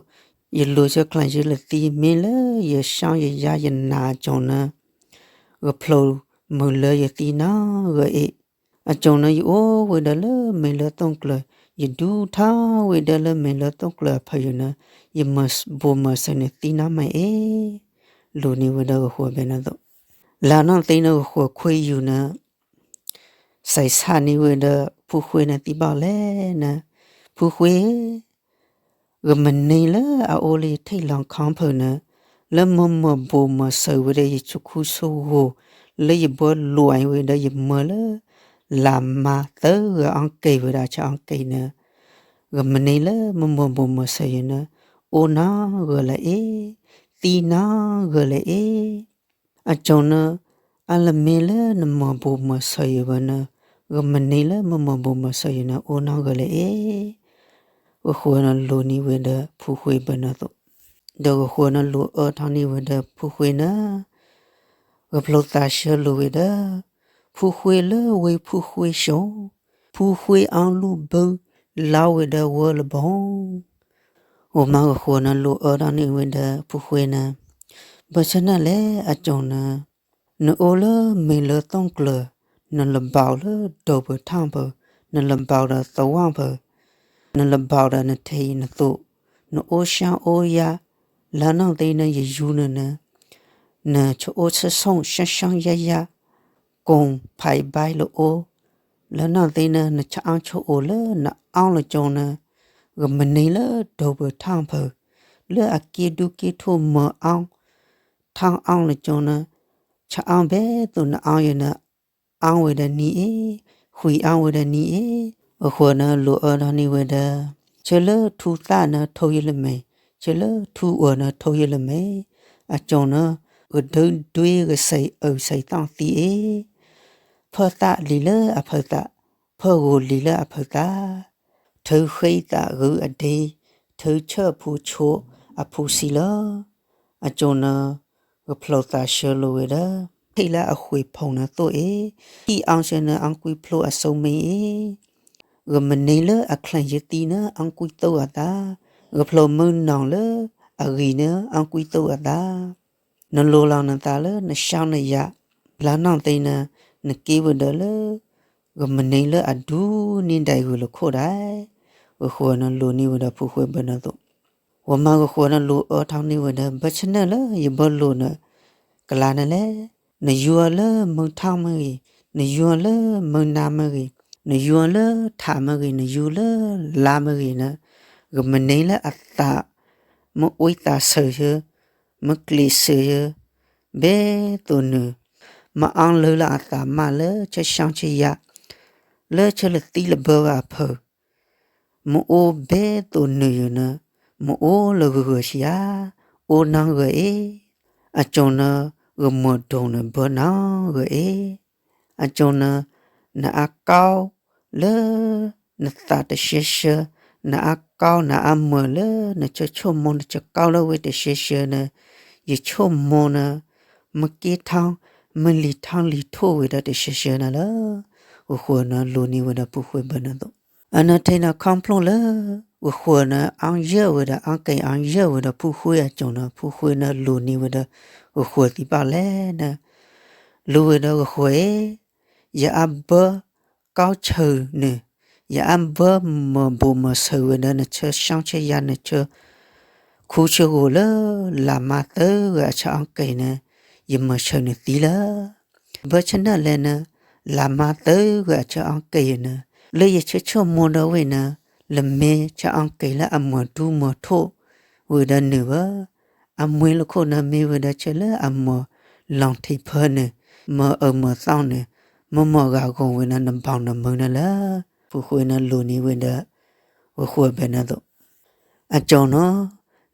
ယလိၤဆၢချၢယလဲၤသံ မ့ၢ်လၢယဆါယယါယနးအကၠိန့ၣ် ဂဖျိးမုၢ်လၢယသံနီၢ်ဂၢၢ်အ့ၣ်, အကၠိန့ၣ်ယအိၣ်ဝဲဒၣ်လၢမ့ၢ်လၢသီၣ်ကျၢၤ, ယဒူထီဝဲဒၣ်လၢမ့ၢ်လၢသီၣ်ကျၢၤအဖၢယၤန့ၣ်, ယမုၢ်ဘိၣ်မုၢ်ဆၢၣ်န့ၣ်သံနီၢ်မးအ့ၣ်, လိၣ်န့ၢ်ဝဲဒီးဂဃိၢ်ဘဲန့ၣ်သိး, လါနီၢ်သ့န့ၣ်ဂဃိၢ်ခွ့ယူၤန့ၣ် စဲးဆၣ်န့ၢ်ဝဲဒီးဖုဃ့န့ၣ်သံဘၣ်လဲၣ်န့ၣ်, ဖုဃ့ ဂမနံလၢအအိၣ်လၢယထံၣ်လီၤခီဖၢၣ်န့ၣ်, လၢမုၢ်ဘိၣ်မုၢ်ဆၢၣ်ဝဲဒီးယဆူခူဆူဂိၢ်, လၢယဘၢလိၣ်အံၤဝဲဒီးယမုၢ်လၢ လါမါသၢဂၤအီၣ်က့ၤဝဲဒၣ်ဆၢအီၣ်က့ၤန့ၣ်, ဂမနံလၢမုၢ်ဘိၣ်မုၢ်ဆၢၣ်ယၤန့ၣ်, အိၣ်နီၢ်ဂၢၢ်လၢအ့ၣ်, သံနီၢ်ဂၢၢ်လၢအ့ၣ် အကၠိန့ၣ်, အါလၢမ့ၢ်လၢနမုၢ်ဘိၣ်မုၢ်ဆၢၣ်ယၤဘၣ်န့ၣ်, ဂမ့ၢ်န့ၢ်လၢမုၢ်မီၢ်ဘူးမီၢ်ဆၢယၤန့ၣ် အိၣ်နီၢ်ဂၢၢ်လၢအ့ၣ်. ဂဃိန့ၣ်လိၤန့ၢ်ဝဲဒီးဖုဃ့ဘၢနၤသိး, ဒီးဂဃိန့ၣ်လိၤအၢထီၣ်န့ၢ်ဝဲဒီးဖုဃ့နၤ, ဂဖျိသးဆၢလိၤဝဲဒီး ဖုဃ့လၢဝ့ၢ်ဖုဃ့စိၤ, ဖုဃ့အီလူၢ်ဘု လါဝဲဒီးဝၢလဘီ ဂီၤမးဂဃိန့ၣ်လိၤအၢထီၣ်န့ၢ်ဝဲဒီးဖုဃ့နၤ, ဘၣ်ဆၣ်န့ၣ်လဲၣ်အကၠီၤနၤ, နအိၣ်လၢမ့ၢ်လၢသီၣ်ကျၢၤ, နလဘၣ်လၢဒိၣ်ပၢၢ်ထီၣ်ပၢၢ်, နလဘၣ်ဒီးသဝီပၢၢ်, နလဘၣ်ဒီးနထံၣ်နသိး, နအိၣ်ဆၣ်အိၣ်ယၢ်, လၢနီၢ်သ့ၣ်န့ၣ်ယယူၤနၤနၤ, နဆအိၣ်ဆၣ်ဆိၣ်ဆၣ်ဆၣ်ယၢ်ယၢ်, ကိၢ်ဖးဘါလၢအိၣ်, လၢနီၢ်သ့ၣ်န့ၣ် နဆၣ်အီၣ်ဆၣ်အိၣ်လၢနအီလၢကၠီၤနၤ, ဂမ့ၢ်န့ၢ်လၢဒိၣ်ပၢၢ်ထီၣ်ပၢၢ်, လၢအက့ဒူၣ်က့ထိၣ်မၤအီ, ထီၣ်အီလၢကၠီၤနၤ, ဆၣ်အီၣ်ဘဲသိးနအီယၤနၤ, အီဝဲဒီးနံၤအ့ၣ်, ဃံးအီဝဲဒီးနံၤအ့ၣ်, ဂဃိန့ၣ်လိၤအၢထီၣ်န့ၢ်ဝဲဒီး, ဆၢလၢထူသၣ်န့ၣ်ထိယလၢမဲာ်, ဆၢလၢထူအီၤန့ၣ်ထိယလၢမဲာ်, အကၠီၤနၤ, ဂဒုဒွံဂစဲးအုးစဲးသီၣ်သံအ့ၣ်, ဖၢသၣ်လံၤလၢအဖၢသး, ဖၢဂိၤလံၤလၢအဖၢသး, ထုးဃ့သးဂုၤအဒ့, ထုးဆၢဖူဆိအဖူဆံလီၤ. အကၠီၤနၤ, ဂဖျိသးဆၢလိၤဝဲဒီး, ထံၣ်လၢအဃ့ၢ်ဖီၣ်နၤသိးအ့ၣ်, ထံၣ်အီဆၢနၤအီကွံဖျိအစိမ့ၢ်အ့ၣ်, ဂမ့ၢ်န့ၢ်လၢအချံးယသံန့ၣ်အီကွံသိးအသး, ဂဖျိမုၢ်နီၢ်လၢအဂံၢ်န့ၣ်အီကွံသိးအသး နလိၤလီၤနသးလၢနဆၣ်နယၢ်, လၢနီၢ်သ့ၣ်န့ၣ်, နက့ၤဝဲဒီးလၢ, ဂမ့ၢ်န့ၢ်လၢအဒူန့ၢ်ဒၣ်ဂုာ်လၢခိၣ်ဒၣ်, ဂဃိန့ၣ်လိၤန့ၢ်ဝဲဒီးဖုဃ့ဘၢနၤသိး, ဂီၤမးဂဃိန့ၣ်လိၤအၢထီၣ်န့ၢ်ဝဲဒီး ဘၣ်ဆၣ်န့ၣ်လၢယဘၢလိာ်နၤ, ကလါန့ၣ်လဲၣ်, နယူၤအီၤလၢမုၢ်ထီၣ်မ့ၢ်ဂ့ၤ, နယူၤအီၤလၢမုၢ်နၤမ့ၢ်ဂ့ၤ, နယူၤအီၤလၢထးမ့ၢ်ဂ့ၤ, နယူၤလၢလါမ့ၢ်ဂ့ၤန့ၣ်, ဂမ့ၢ်န့ၢ်လၢအသး, မ့ၢ်အ့ၣ်သးစၢၤယၤ မ့ၢ်ကျ့းစၢၤယၤ, ဘဲသိးနုာ်, မ့ၢ်အီလၢလၢအသးမးလၢဆၢဆၣ်ဆၢယၢ်, လၢဆၢလၢသံလၢဘၢဂၤအဖၢ, မ့ၢ်အိၣ်ဘဲသိးနုာ်ယၤန့ၣ်, မ့ၢ်အိၣ်လၢဂုၤဂၤဆံးဧါ, အိၣ်နီၢ်ဂၢၢ်အ့ၣ်, အကၠီၤနၤ, ဂမိၢ်ဒိၣ်နၤဘၢနီၢ်ဂၢၢ်အ့ၣ်, အကၠီၤနၤ, နအါကီလၢ နသးတဆှဲဆှၢ, နအါကီနအါမၢၢ်လၢနဆၢဆိကမိၣ်နဆၢကီလၢဝဲတဆှဲဆှၢန့ၣ်, ယဆိကမိၣ်န့ၣ်, မ့ၢ်က့ၤထီၣ်, မ့ၢ်လံၤထီၣ်လံၤထီၣ်ဝဲဒီးတဆှဲဆှၢန့ၣ်လီၤ. ဂဃိန့ၣ်လိၤန့ၢ်ဝဲဒီးဖုဃ့ဘၢနၤသိး, အနထံၣ်န့ၣ်ခီဖျိလၢ, ဂဃိန့ၣ်အီယၢၢ်ဝဲဒီးအီကဲၤအီယၢၢ်ဝဲဒီးဖုဃ့အကၠီၤန့ၣ် ဖုဃ့န့ၣ်လိၤန့ၢ်ဝဲဒီး, ဂဃိသံပာ်လဲၣ်န့ၣ်, လိၤဝဲဒီးဂဃိအ့ၣ် ယအါဘၢကီဆၢနၤ, ယအါဘၢမၤဘူးမၤဆၢဝဲဒီးနဆၢဆၣ်ဆၢယၢ်နဆၢ, ခူဆၢဂိၤလၢလါမါသၢဂၤအဆၢအီကဲၤန့ၣ်, ယမၤဆၢနၤသံလီၤ. ဘၣ်ဆၣ်န့ၣ်လဲၣ်န့ၣ်, လါမါသၢဂၤအဆၢအီကဲၤယၤန့ၣ်, လၢယဆၢဆိကမိၣ်ဒီးဝဲန့ၣ်, လၢမ့ၢ်ဆၢအီကဲၤလၢအမၤဒူမၤထီၣ်ဝဲဒီးနုာ်ဘၣ် အမ့ၢ်လၢခိၣ်န့ၣ်မ့ၢ်ဝဲဒီးဆၢလၢအမၤလီၤထံးဖၢနၤ, မၤအၢမၤသီနၤ, မ့ၢ်မၤဂၤဂီၤဝဲန့ၣ်နဘီနမုၢ်န့ၣ်လီၤ. ဖုဃ့န့ၣ်လိၤန့ၢ်ဝဲဒီး, ဂဃိဘၢနၤသိး, အကၠီၤန့ၣ်,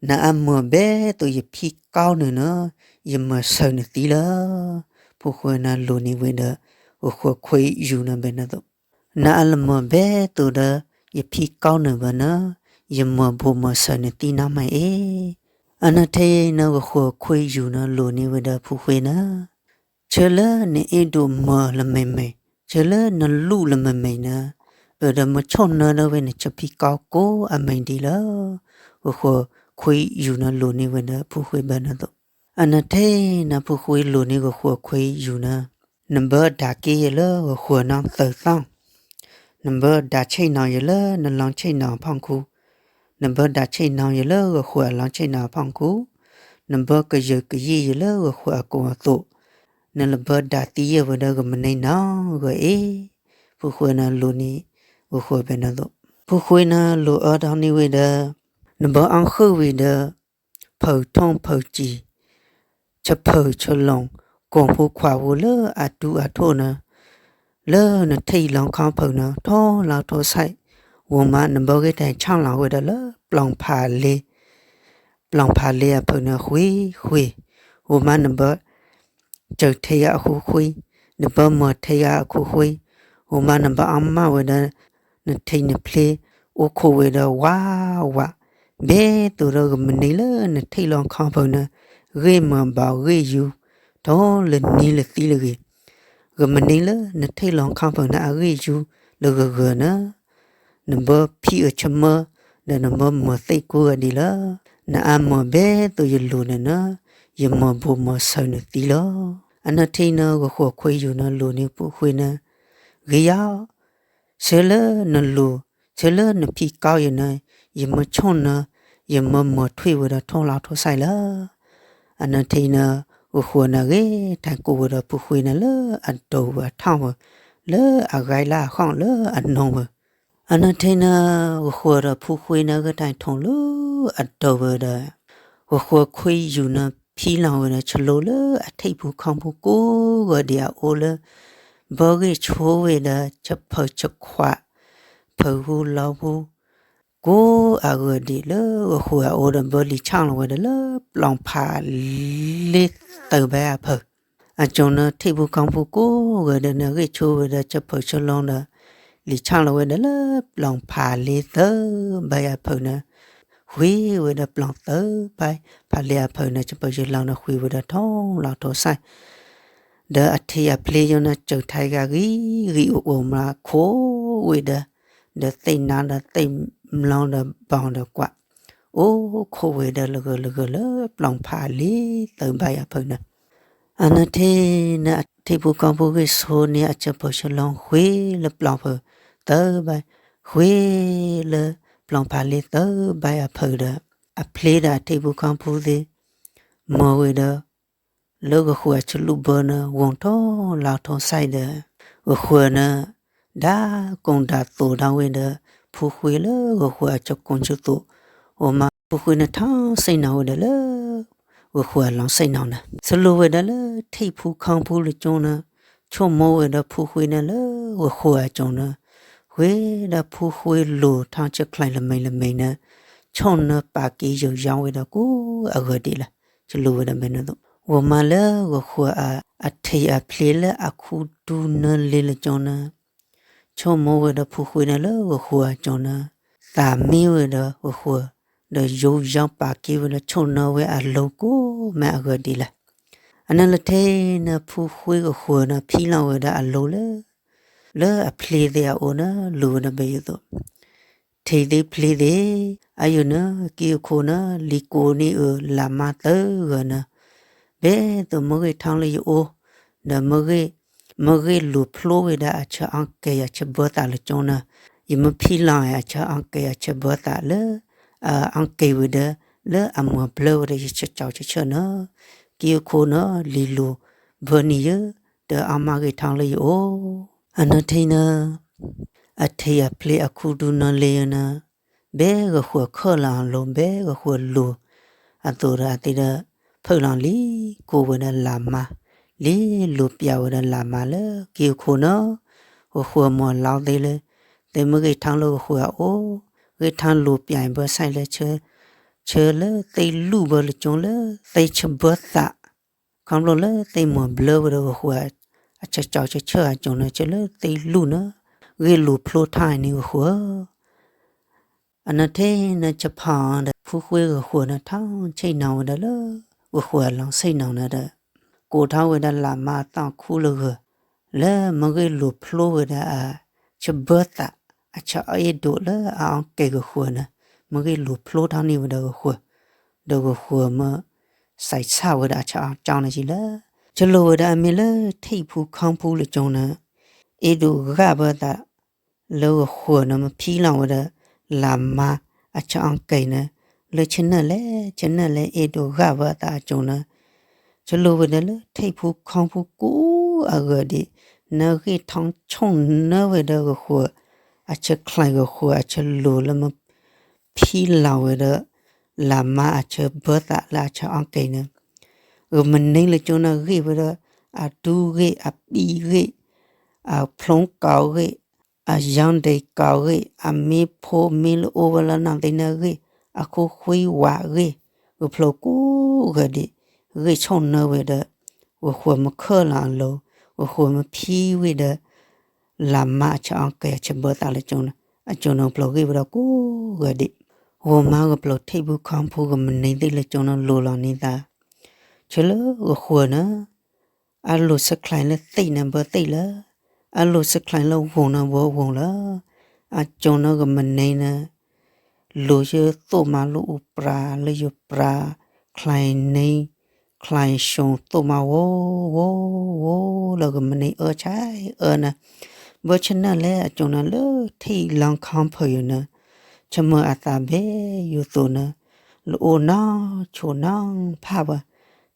နအါမၢၢ်ဘဲသိးယဖံးကီနၤန့ၣ်, ယမၤဆၢနၤသံလီၤ. ဖုဃ့န့ၣ်လိၤန့ၢ်ဝဲဒီး, ဂဃိခွ့ယူၤန့ၣ်ဘၢနၤသိး နအါလၢမၢၢ်ဘဲသိးဒီး, ယဖံးကီနၤဘၣ်န့ၣ်, ယမၤဘူးမၤဆၢနၤသံနီၢ်မးအ့ၣ်. အနထံၣ်န့ၣ်ဂဃိခွ့ယူၤန့ၣ်လိၤန့ၢ်ဝဲဒီးဖုဃ့န့ၣ်, ဆၢလၢနအဲၣ်ဒိးမၤလၢမဲာ်မဲာ်, ဆၢလၢနလူလၢမဲာ်မဲာ်န့ၣ်, အၢၣ်ဒီးမၤဆိၣ်နၢဒီးဝဲနဆၢဖံးကီကိးအမဲာ်ဒ်လီၤ. ဂဃိခွ့ယူၤန့ၣ်လိၤန့ၢ်ဝဲဒီးဖုဃ့ဘၢနၤသိး အနထံၣ်န့ၣ်ဖုဃ့လိၤန့ၢ်ဂဃိခွ့ယူၤန့ၣ်, နဘၢဒၣ်က့ၤယၤလၢဂဃိနီၢ်သၢသီ, နဘၢဒၣ်ဆ့ၣ်နီၤယၤလၢနလီၤဆ့ၣ်နီၤအဖီခိၣ်, နဘၢဒၣ်ဆ့ၣ်နီၤယၤလၢဂဃိအလီၤဆ့ၣ်နီၤအဖီခိၣ်, နဘၢကယၢၤကယံာ်ယၤလၢဂဃိအကိာ်အသိး, နလၢဘၢဒၣ်သံယဲၢ်ဝဲဒီးဂမနံနီၢ်ဂၢၢ်အ့ၣ်. ဖုဃ့န့ၣ်လိၤန့ၢ်ဂဃိဘၢနၤသိး, ဖုဃ့န့ၣ်လိၤအၢထီၣ်န့ၢ်ဝဲဒီး, နဘၢအီၣ်ဃုာ်ဝံၤဒီး, ဖုးထီၣ်ဖုးစံာ်, ဆၢဖုးဆၢလီၤ, ကိၢ်ဖိခွါဖိလၢအဒူအထီၣ်န့ၣ်, လၢနထံၣ်လီခီဖုးန့ၣ် ထိၣ်လီၤထိၣ်ဆဲး, ဂီၤမးနဘၢဂ့ၤတၢ်ဆၣ်လီၤဝဲဒၣ်လၢ, ပျီဖးလ့, ပျီဖးလ့အဖုးန့ၣ်ဃုာ်ဃုာ်, ဂီၤမးနဘၢ စၢၤထဲယၤအဃုာ်ဃုာ်, နဘၢမၤထဲယၤအဃုာ်ဃုာ်, ဧိၤမးနဘၣ်အါမးဝဲဒီး နထံနဖျ့အိၣ်ခိးဝဲဒီးဝးဝး, ဘဲသိးဒီးဂ့ၤမနံၤလၢနထံၣ်လီၤခီဖျိန့ၣ် ဂ့ၢ်မၤဘၣ်ဂ့ၢ်ယူၤ ထီၣ်လၢနံၤလၢသံလၢအဂ့ၤ, ဂ့ၤမနံၤလၢနထံၣ်လီၤခီဖျိန့ၣ် အဂ့ၢ်ယူၤလၢဂၢၢ်ဂၢၢ်န့ၣ် နဘၣ်ဖံးအၢဆၢမၢ ဒီးနဘၣ်မၤသ့ၣ်ကိးဂၤဒဲးလီၤ. နအါမၤဘဲသိးယလိၤန့ၣ်န့ၣ် ယမၤဘိးမၤဆၢနသံလီၤ. အနီၢ်ထံန့ၣ် ဂီၤဃီခွ့ယူၤန့ၣ် လိၤန့ၢ်ဖုဃ့န့ၣ် ဂ့ၤယါ, ဆၢလၢနလိၤ, ဆၢလၢနဖံးကီယၤန့ၣ် ယမ့ၢ်ဆိၣ်နၤ, ယမ့ၢ်မၤထွဲဝဲဒီးထိၣ်လီၤထိၣ်စဲလီၤ. အနီၢ်ထံန့ၣ် ဂီၤဃီန့ၣ်ဂ့ၤထီၣ်ကိးဝဲဒီးဖုဃ့န့ၣ်လၢအဒိၣ်ဝဲအထီၣ်ဝဲ လၢအဂၤလၢအဃီလၢအနီၢ်ဝဲ အနီၢ်ထံန့ၣ် ဂီၤဃီဒီးဖုဃ့န့ၣ်ဂ့ၤထီၣ်ထိၣ်လၢအဒိၣ်ဝဲဒီး ဂီၤဃီခွ့ယူၤန့ၣ် ဖံးလီၤဝဲဒီး ဆလိလၢအထံၣ်ဖုခီဖုကိးဂၤဒဲးအအိၣ်လၢ ဘၢဂ့ၢ်ဆိဝဲဒီး ဆၢဖၢဆၢခွါ ဖၢဂုၢ်လီၤဖု ကိးအဂၤဒဲးလၢဂီၤဃီအအိၣ်ဒီး ဘၢလံာ်ဆၣ်လီၤဝဲဒီးလၢပျီဖးလ့သၢဘဲအဖၢ အကၠိန့ၣ် ထံၣ်ဖုခီဖုကိးဂၤဒဲးန့ၣ် ဂ့ၢ်ဆိဝဲဒီး ဆၢဖၢဆၢလီၤဒီး လံာ်ဆၣ်လီၤဝဲဒီးလၢပျီဖးလ့သၢဘဲအဖၢန့ၣ် ဃ့ဝဲဒီးပျီသၢဘဲ ဖးလ့အဖၢန့ၣ် ဆၢဖၢဆၢလီၤန့ၣ် ဃ့ဝဲဒီးထိၣ်လီၤထိၣ်စဲ ဒီးအထံအဖျ့ယိန့ၣ် စၢၤထါဂၤဂ့ၤဂ့ၤအိၣ်အိၣ်မးခိးဝဲဒီး ဒီးသ့ၣ်နါဒီးသ့ၣ်မျီဒီးဘီဒီးကွၢ် အိၣ်ခိးဝဲဒီးလၢဂၢၢ်လၢဂၢၢ်လၢပျီဖးလ့သၢဘဲအဖၢန့ၣ် အနီၢ်ထံန့ၣ် အထံၣ်ဖုခီဖုဂ့ၢ်ဆိန့ၣ် အဆၢဖၢဆၢလီၤဃ့လၢပျီဖးသၢဘဲ ဃ့လၢပျီဖးလ့သၢဘဲအဖၢဒီး အဖျ့ဒီးအထံၣ်ဖုခီဖုသ့ၣ် မၤဝဲဒီး လၢဂီၤဃီအဆၢလူၢ်ဘၢန့ၣ် ဂီၤထိၣ်လီၤထိၣ်စဲဒီး ဂီၤဃီန့ၣ် ဒၣ်ကိၢ်ဒၣ်သိးထီၣ်ဝဲဒီး ဖုဃ့လၢဂီၤဃီအဆၢကိၢ်ဆၢသိး အိၣ်မး ဖုဃ့န့ၣ်ထီၣ်စ့ၣ်နီၤဝဲဒီးလၢ ဂီၤဃီအလီၤစ့ၣ်နီၤန့ၣ် ဆလိဝဲဒၣ်လၢထံၣ်ဖုခီဖုလၢကၠိန့ၣ် ဆိကမိၣ်ဝဲဒီးဖုဃ့န့ၣ်လၢဂီၤဃီအကၠိန့ၣ် ဃ့ဒီးဖုဃ့လိၤထီၣ်ဆၢချဲလၢမဲာ်လၢမဲာ်န့ၣ် ဆိၣ်နၢပာ်က့ၤယိာ်ယီဝဲဒီးကိးအဂၤဒဲးလီၤ. ဆလိဝဲဒၣ်မ့ၢ်န့ၣ်သိး ဂီၤမးလၢဂီၤဃီအ အထံၣ်အဖျ့လၢအခူဒူနၢလ့လၢကၠိန့ၣ် ဆိကမိၣ်ဝဲဒီးဖုဃ့န့ၣ်လၢဂီၤဃီအကၠိန့ၣ် သးမံဝဲဒီးဂီၤဃီ ဒီးယိာ်ယီပာ်က့ၤဝဲဒီးဆိၣ်နၢဝဲအလိၤကိးမးအဂၤဒဲးလီၤ. အနီၢ်လၢထံန့ၣ် ဖုဃ့ဂီၤဃီန့ၣ် ဖံလီၤဝဲဒၣ်အလိၤလၢ လၢအဖျ့သ့ၣ်အအိၣ်န့ၣ် လိၤဝဲဒၣ်ဘၣ်ယိၣ်သိး ထံၣ်သ့ၣ်ဖျ့သ့ၣ် အယိာ်န့ၣ် က့ၤအခိၣ်န့ၣ် လံၤကိးန့ၢ်အၢ လၢ်မါသၢဂၤန့ၣ် ဘဲသိးမ့ၢ်ဂ့ၢ်ထီၣ်လၢယအိၣ် ဒီး မ့ၢ်ဂ့ၢ်လိၤဖျိဝဲဒၣ်အဆၢအီၣ်ကဲၤအဆၢဘၢသးလၢကၠိန့ၣ် ယမ့ၢ်ဖံလီၤအဆၢအီၣ်ကဲၤအဆၢဘၢသးလၢ အအီၣ်ကဲၤဝဲဒီး လၢအမၤဘျၢဝဲဒီးယဆၢကၠီဆၢဆၢန့ၣ် က့ၤအခိၣ်န့ၣ် လံၤလိၤဘၢန့ၢ်ယၤ ဒီးအီၣ်မ့ၢ်ဂ့ၢ်ထီၣ်လၢယအိၣ် အနီၢ်ထံန့ၣ် အထံၣ်အဖျ့အခူဒူနၢလ့န့ၣ် ဘဲဂီၤဃီခၢၣ်လီၤအလိၤ ဘဲဂီၤဃီလိၤ အသိးဒီးအသ့ဒီး ဖၢၣ်လီၤလံ ကိးဝဲဒီးလၢ်မါ လံလိၤပျးဝဲဒီးလၢ်မါလၢက့ၤအခိၣ်န့ၣ် ဂီၤဃီမၤလီၤသ့လၢ သ့ၣ်မ့ၢ်ဂ့ၢ်ထီၣ်လၢဂီၤဃီအအိၣ် ဂ့ၢ်ထီၣ်လိၤပျးဘၢဆၣ်လၢ ဆၢလၢသ့ၣ်လူၢ်ဘၢလၢကၠိလၢ သ့ၣ်ဆၢဘၢသး ခီဖျိလၢသ့ၣ်မၤဘျၢဝဲဒီးဂီၤဃီ အဆၢကၠီဆၢဆၢအကၠိန့ၣ် ဆၢလၢသ့ၣ်လူၢ်န့ၣ် ဂ့ၢ်လိၤဖျိထီၣ်န့ၣ်ဂီၤဃီ အနီၢ်ထံန့ၣ် ဆၢဖီဒီး ဖုဃ့ဂီၤဃီန့ၣ် ထီၣ်ဆ့ၣ်နီၤဝဲဒၣ်လၢ ဂီၤဃီအလီၤဆ့ၣ်နီၤန့ၣ်ဒီး ကိးထီၣ်ဝဲဒၣ်လၢ်မါအသီခူလၢဂၢၢ် လၢမ့ၢ်ဂ့ၢ်လိၤဖျိဝဲဒၣ်အ ဆၢဘၢသး အဆၢအီၣ်အ့ၣ်ဒိးလၢအအီၣ်ကဲၤဂီၤဃီန့ၣ် မ့ၢ်ဂ့ၢ်လိၤဖျိထီၣ်န့ၢ်ဝဲဒၣ်ဂီၤဃီ ဒီးဂီၤဃီမ့ၢ် စးဆၣ်ဝဲဒၣ်အဆၢအီၣ်ကၠီန့ၣ်က့လၢ ဆလိဝဲဒၣ်အမ့ၢ်လၢထံၣ်ဖုခီဖုလၢကၠိန့ၣ် အ့ၣ်ဒိးဂာ်ဘၢသး လၢဂီၤဃီန့ၣ် မ့ၢ်ဖံလီၤဝဲဒီး လၢ်မါအဆၢအီၣ်ကဲၤန့ၣ် လၢဆၢနၢၣ်လဲၣ် ဆၢနၢၣ်လဲၣ်အ့ၣ်ဒိးဂာ်ဘၢသးအကၠိန့ၣ် ဆလိဝဲဒၣ်လၢထံၣ်ဖုခီဖုကိးအဂၤဒဲး နဂ့ၢ်ထီၣ်ဆိၣ်နၢဝဲဒီးဂီၤဃီ အဆၢချဲဂီၤဃီအဆၢလိၤလၢမ့ၢ် ဖံလီၤဝဲဒီး လၢ်မါအဆၢဘၢသးလၢအဆၢအီၣ်ကဲၤန့ၣ် ဂ့ၤမနုၤလၢကၠိန့ၣ်ဂ့ၢ်ဝဲဒီး အဒူဂ့ၢ် အပံၤဂ့ၢ် အဖျိကီဂ့ၢ် အယီၢ်ဒ့ကီဂ့ၢ် အမ့ၢ်ဖိမ့ၢ်လၢအိၣ်ဝဲလၢနီၢ်သ့ၣ်န့ၣ်ဂ့ၢ် အခိၣ်ဃံဝးဂ့ၢ် ဂုၢ်ဖျိကိးဂၤဒဲး ဂ့ၢ်ဆိၣ်နၢဝဲဒီး ဂီၤဃီမ့ၢ်ခၢၣ်လီၤအလိၤ ဂီၤဃီမ့ၢ်ဖံဝဲဒီး လၢ်မါအဆၢအီၣ်ကဲၤအဆၢဘၢသးလၢကၠိန့ၣ်, အကၠိန့ၣ် ဂၢၢ်ပျိၤဂ့ၢ်ဝဲဒၣ်ကိးဂၤဒဲး, ဂီၤမါဂၢၢ်ပျိၤထံၣ်ဖုခီဖုကမနံၤသ့ၣ်လၢကၠိန့ၣ်လိၤလီၤန့ၢ်သး, ဆၢလၢဂီၤဃုာ်န့ၣ် အလိၤဆဲးချဲးလၢသ့ၣ်န့ၣ်ဘၢသ့ၣ်လၢ, အလိၤဆဲးချဲးလၢဂိၢ်န့ၣ်ဘၢဂိၢ်လၢ, အကၠိန့ၣ်ကမနံၤန့ၣ် လိၤဆၢသိၣ်မါလၢအူပြးလၢယပြး, ချဲးန့ၣ်, ချဲးစိသိၣ်မါဝီ, ဝီ, ဝီလၢကမနံၤအၢဆဲးအၢန့ၣ်, ဘၢဆၢနၢၣ်လဲၣ်အကၠိန့ၣ်လၢထံၣ်လီခီဖၢယိာ်န့ၣ်, ဆၢမုၢ်အသးဘဲယိာ်သိးန့ၣ်, လၢအိၣ်နီၢ်ဆိးနီၢ်ဖးဝဲ,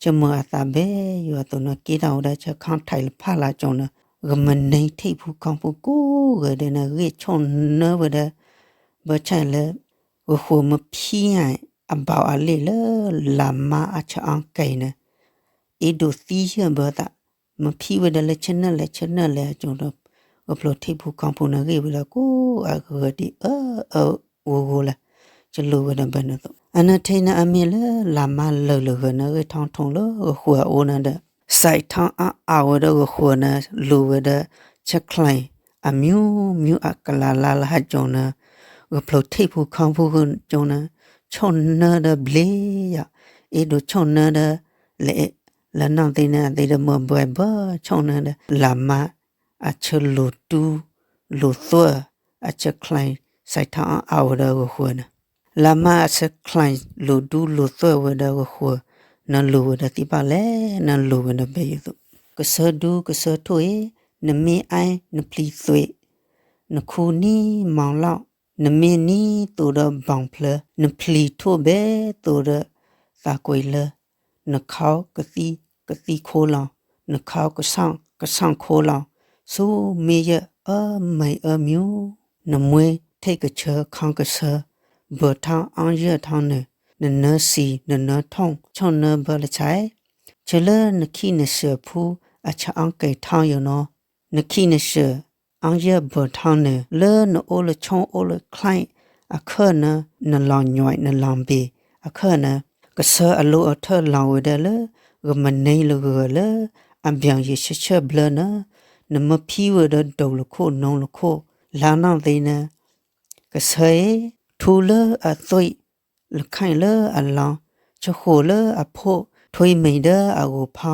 ဆၢမုၢ်အသးဘဲယိာ်အသိးန့ၣ် က့ၤထီၣ်ဝဲဒၣ်ဆၢခီၣ်ထံးလၢဖးလၢကၠိန့ၣ်, ကမနံၤထံၣ်ဖုခီဖုကိးဂၤဒဲးန့ၣ် ဂ့ၢ်ဆိၣ်နၢဝဲဒၣ်, ဘၢဆၢလၢ ဂီၤဃုာ်မ့ၢ်ဖံအဘီအလ့ၣ်လၢ လၢ်မါအဆၢအီၣ်ကဲၤန့ၣ်, အ့ဒိးသံယဲၢ်ဘၢသး, မ့ၢ်ဖံဝဲဒၣ်လၢဆၢနၢၣ်လဲၣ်ဆၢနၢၣ်လဲၣ်အကၠိဒီး, ဂၢၢ်ပျိၤထံၣ်ဖုခီဖုန့ၣ်ဂ့ၢ်ဝဲဒၣ်ကိးအဂၤဒဲးအၢအၢဂီၢ်ဂီၢ်လၢ, ကလိၤဝဲဒၣ်ဘၣ်န့ၣ်သိး, အနထံန့ၣ်အမ့ၢ်လၢလၢ်မါလၢာ်လၢာ်ဂီၤန့ၣ် ဂ့ၢ်ထီၣ်ထီလၢဂီၤဃုာ်အအိၣ်န့ၣ်ဒီး, စဲးထီၣ်အါအါဝဲဒၣ်ဂီၤဃုာ်န့ၣ် လိၤဝဲဒၣ်ဆဲးချဲး အမံၤမံၤအကလၤလါလၢဟးကၠိန့ၣ်, ဂၢၢ်ပျိၤထံၣ်ဖုခီဖုကၠိန့ၣ်, ဆိၣ်နၢဒီးဘျ့ယၤ, အ့ဒိးဆိၣ်နၢဒီး, လၢ, လၢနီၢ်သ့န့ၣ် အသ့ဒီးမ့ၢ်ဘှဲဘၢဆိၣ်နၢဒီး လၢ်မါ အဆၢလိၤဒူ, လိၤသွဲၣ်, အဆၢချဲး, စဲးထီၣ်အါအါဝဲဒၣ်ဂီၤဃုာ်န့ၣ်, လၢ်မါအဆၢချဲးလိၤဒူလိၤသွဲၣ်ဝဲဒၣ်ဂီၤဃုာ်, နလိၤဝဲဒၣ်သံဘၣ်လဲၣ်, နလိၤဝဲဒၣ်ဘဲယိာ်သိး, ကဆၢဒူကဆၢထိၣ်အံၤ, နမ့ၢ်အဲၣ်နပျံၤသွံး, နခူနံၣ်မီၤလီၢ်, နမ့ၢ်နံၣ်သိးဒီးဘီၣ်ဖျၢ, နပျံၤထိၣ်ဘဲသိးဒီးသးကွံာ်လၢ, နခီကသံကသံခိလီၤ, နခီကဆၣ်ကဆၣ်ခိလီၤ, ဆူမ့ၢ်ယဲၢ်အၢမံၤအၢမံၤ, နမှ့ထံၣ်ကဆၢခီကဆၢ, ဘၢထီၣ်အီၣ်ယၢၢ်ထီၣ်နၢၤ, နနၢစံၤနနၢထိၣ်ဆိၣ်နၢဘၢလၢဆဲး, ဆၢလၢနခံနစၢၤဖုအဆၢအီၣ်ကဲၤထီၣ်ယိာ်နီၤ, နခံနစၢၤ အီၣ်ယၢၢ်ဘၢထီၣ်နၢၤ လၢနအိၣ်လၢဆိၣ်အိၣ်လၢချဲးအခၢၣ်န့ၣ် နလီၤညွဲးနလီၤဘ့ၣ်အခၢၣ်န့ၣ် ကဆၢအလိအထၢၣ်လီၤဝဲဒၣ်လၢ ဂမနံလၢဂၢၢ်လၢ အဘျီယံၤဆၢဆၢဘျၢန့ၣ် နမ့ၢ်ဖံဝဲဒီးဒိၣ်လၢခိၣ်နိလၢခိၣ် လါနီၢ်သ့န့ၣ် ကဆၢအံၤ ထူလၢအသွံၣ် လၢခဲလၢာ်အလီၤ ဆဃိၣ်လၢအဖိ ထွံၣ်မံၤဒီးအဂီၤဖီ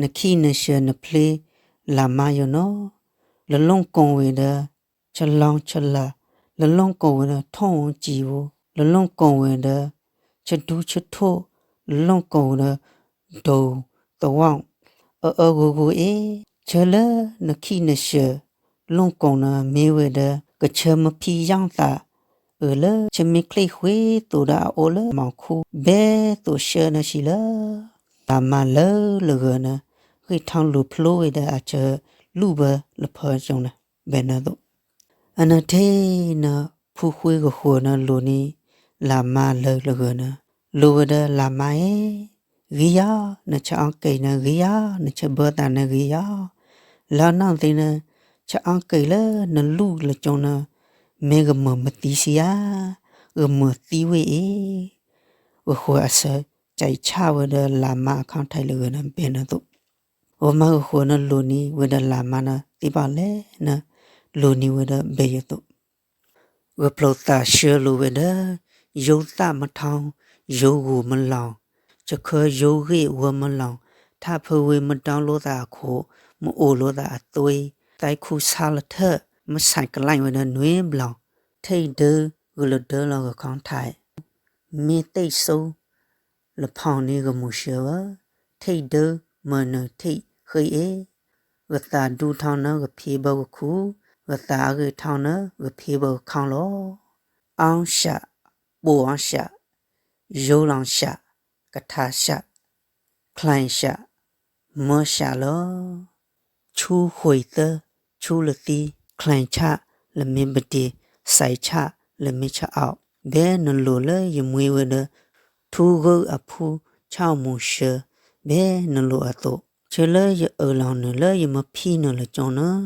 နခံနစၢၤနဖျ့ လါမါယိာ်နီၤ လလိၣ်ကိၢ်ဝဲဒီး ဆလီဆလၢ် လလိၣ်ကိၢ်ဝဲဒီး ထိၣ်ဧိၤစံာ်ဧိၤ လလိၣ်ကိၢ်ဝဲဒီး ဆဒူဆထိၣ် လလိၣ်ကိၢ်ဝဲဒီး ဒိၣ်သဝီ အၢအၢဂိၢ်ဂိၢ်အ့ၣ် ဆၢလၢနခံနစၢၤ လိၣ်ကိၢ်န့ၣ်မ့ၢ်ဝဲဒီး ကဆၢမ့ၢ်ဖံယၢ်သး အၢၣ်လၢဆၢမ့ၢ်ချ့ၣ်ဃ့သိးဒီးအအိၣ်လၢမီၤခူ ဘဲသိးဆှၢနၢၤဆံလၢ လါမါလၢလၢဂၢၢ်န့ၣ် ဂ့ၢ်ထီၣ်လူၤဖျိဝဲဒီးအဆၢလူၢ်ဘၢလၢဖၢကၠိန့ၣ် ဘဲန့ၣ်သိး အနထံၣ်န့ၣ် ဖုဃ့ဂဃိန့ၣ်လိၤန့ၣ် လါမါလၢလၢဂၢၢ်န့ၣ် လိၤဝဲဒီးလါမါအံၤ ဂ့ၤယီၤ နဆၢအီၣ်က့ၤန့ၣ်ဂ့ၤယီၤ နဆၢဘၢသးန့ၣ်ဂ့ၤယီၤ လါနီၢ်သ့န့ၣ် ဆၢအီၣ်က့ၤလၢနလူၢ်လၢကၠိန့ၣ် မ့ၢ်ဂမၢၢ်မသံဆံးဧါ ဂမၢၢ်သံဝဲအံၤ ဂဃိအဆၢ ကဆၢဆၢဝဲဒီးလါမါအခီၣ်ထံးလၢဂၢၢ်န့ၣ် ဘဲန့ၣ်သိး ဂီၤမါဂဃိန့ၣ်လိၤန့ၣ်ဝဲဒီးလါမါန့ၣ် သ့ၣ်ဘၣ်လဲၣ်န့ၣ် လိၤန့ၣ်ဝဲဒီးဘဲယိာ်သိး ဂၢၢ်ဖျိးသးဆှၢလိၤဝဲဒီး ယိသၣ်မထီ ယိဂိၢ်မလီၤ ဆၢခၢယိဂ့ၢ်ဝၢမလီၤ ထးဖၢဝ့မဒီလိာ်သးအခိၣ် မအိၣ်လိာ်သးအသွံ သဲခူဆါလၢထၢၣ် မုၢ်ဆဲးကလဲၣ်ဝဲဒီးနွံဘျီ ထံၣ်ဒၢဂုာ်လၢဒၢလီၤဂၢၢ်ခီၣ်ထံး မ့ၢ်သ့ၣ်စိ လၢဖီန့ၣ်ဂမူၤဆှၢဝဲ ထံၣ်ဒၢမၤနၢၤထံၣ်ဃ့အ့ၣ် ဂသးဒူထီန့ၣ်ဂဖ့ဘၢဂခူ ဂသးအဂ့ၢ်ထီန့ၣ်ဂဖ့ဘၢဂခီလီၤ အီၣ်စး ပိၢ်အီၣ်စး ယိလီၤစး ကထါစး ချဲးစး မၢစးလီၤ ဆူဃွံသၢ ဆူလၢသံ ချဲးဆၣ် လၢမ့ၢ်ပတံၤ စဲးဆၣ် လၢမ့ၢ်ဆၣ်အီၣ် ဘဲနလိၤလၢယမှံဝဲဒီး ထူဂုၢ်အဖု ဆၣ်မူၤဆှၢ ဘဲနလိၤအသိး ဆၢလၢယအၢၣ်လီၤနုာ်လၢယမ့ၢ်ဖံနုာ်လၢကၠိန့ၣ်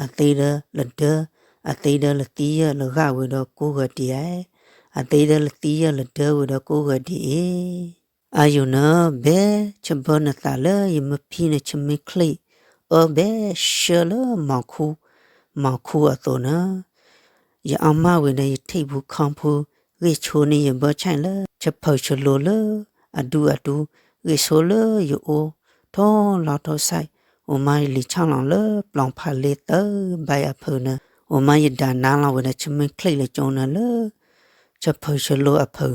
အသ့ဒီးလဒၢ အသ့ဒီးလသံယဲၢ်လၢဂာ်ဝဲဒီးကိးဂၤဒဲးဧါ အသ့ဒီးလသံယဲၢ်လဒၢဝဲဒီးကိးဂၤဒဲးအ့ၣ် အါယိာ်န့ၣ် ဘဲဆၢဘၢနသးလၢယမ့ၢ်ဖံနဆၢမ့ၢ်ချ့ၣ် အၢဘဲဆှၢလၢမီၤခူ မီၤခူအသိးန့ၣ်, ယအီၣ်မၢ်ဝဲဒီးယထံၣ်ဖူခီဖူ ဂ့ၢ်ဆိန့ၢ်ယဘၢၣ်ဆၣ်လၢ ဆၢဖၢၣ်ဆၢလိၤလၢအဒူအဒူ ဂ့ၢ်ဆိလၢယအိၣ် ထိၣ်လီၤထိၣ်ဆဲး, အိၣ်မၢ်ယလံၤဆီၣ်လီၤလၢပျီဖးလ့သၢဘဲအဖၢန့ၣ်, အိၣ်မၢ်ယဒၣ်နါလီၤဝဲဒီးဆၢမုၢ်ချံလၢကၠိန့ၣ်လၢ ဆၢဖၢၣ်ဆၢလိၤအဖၢ,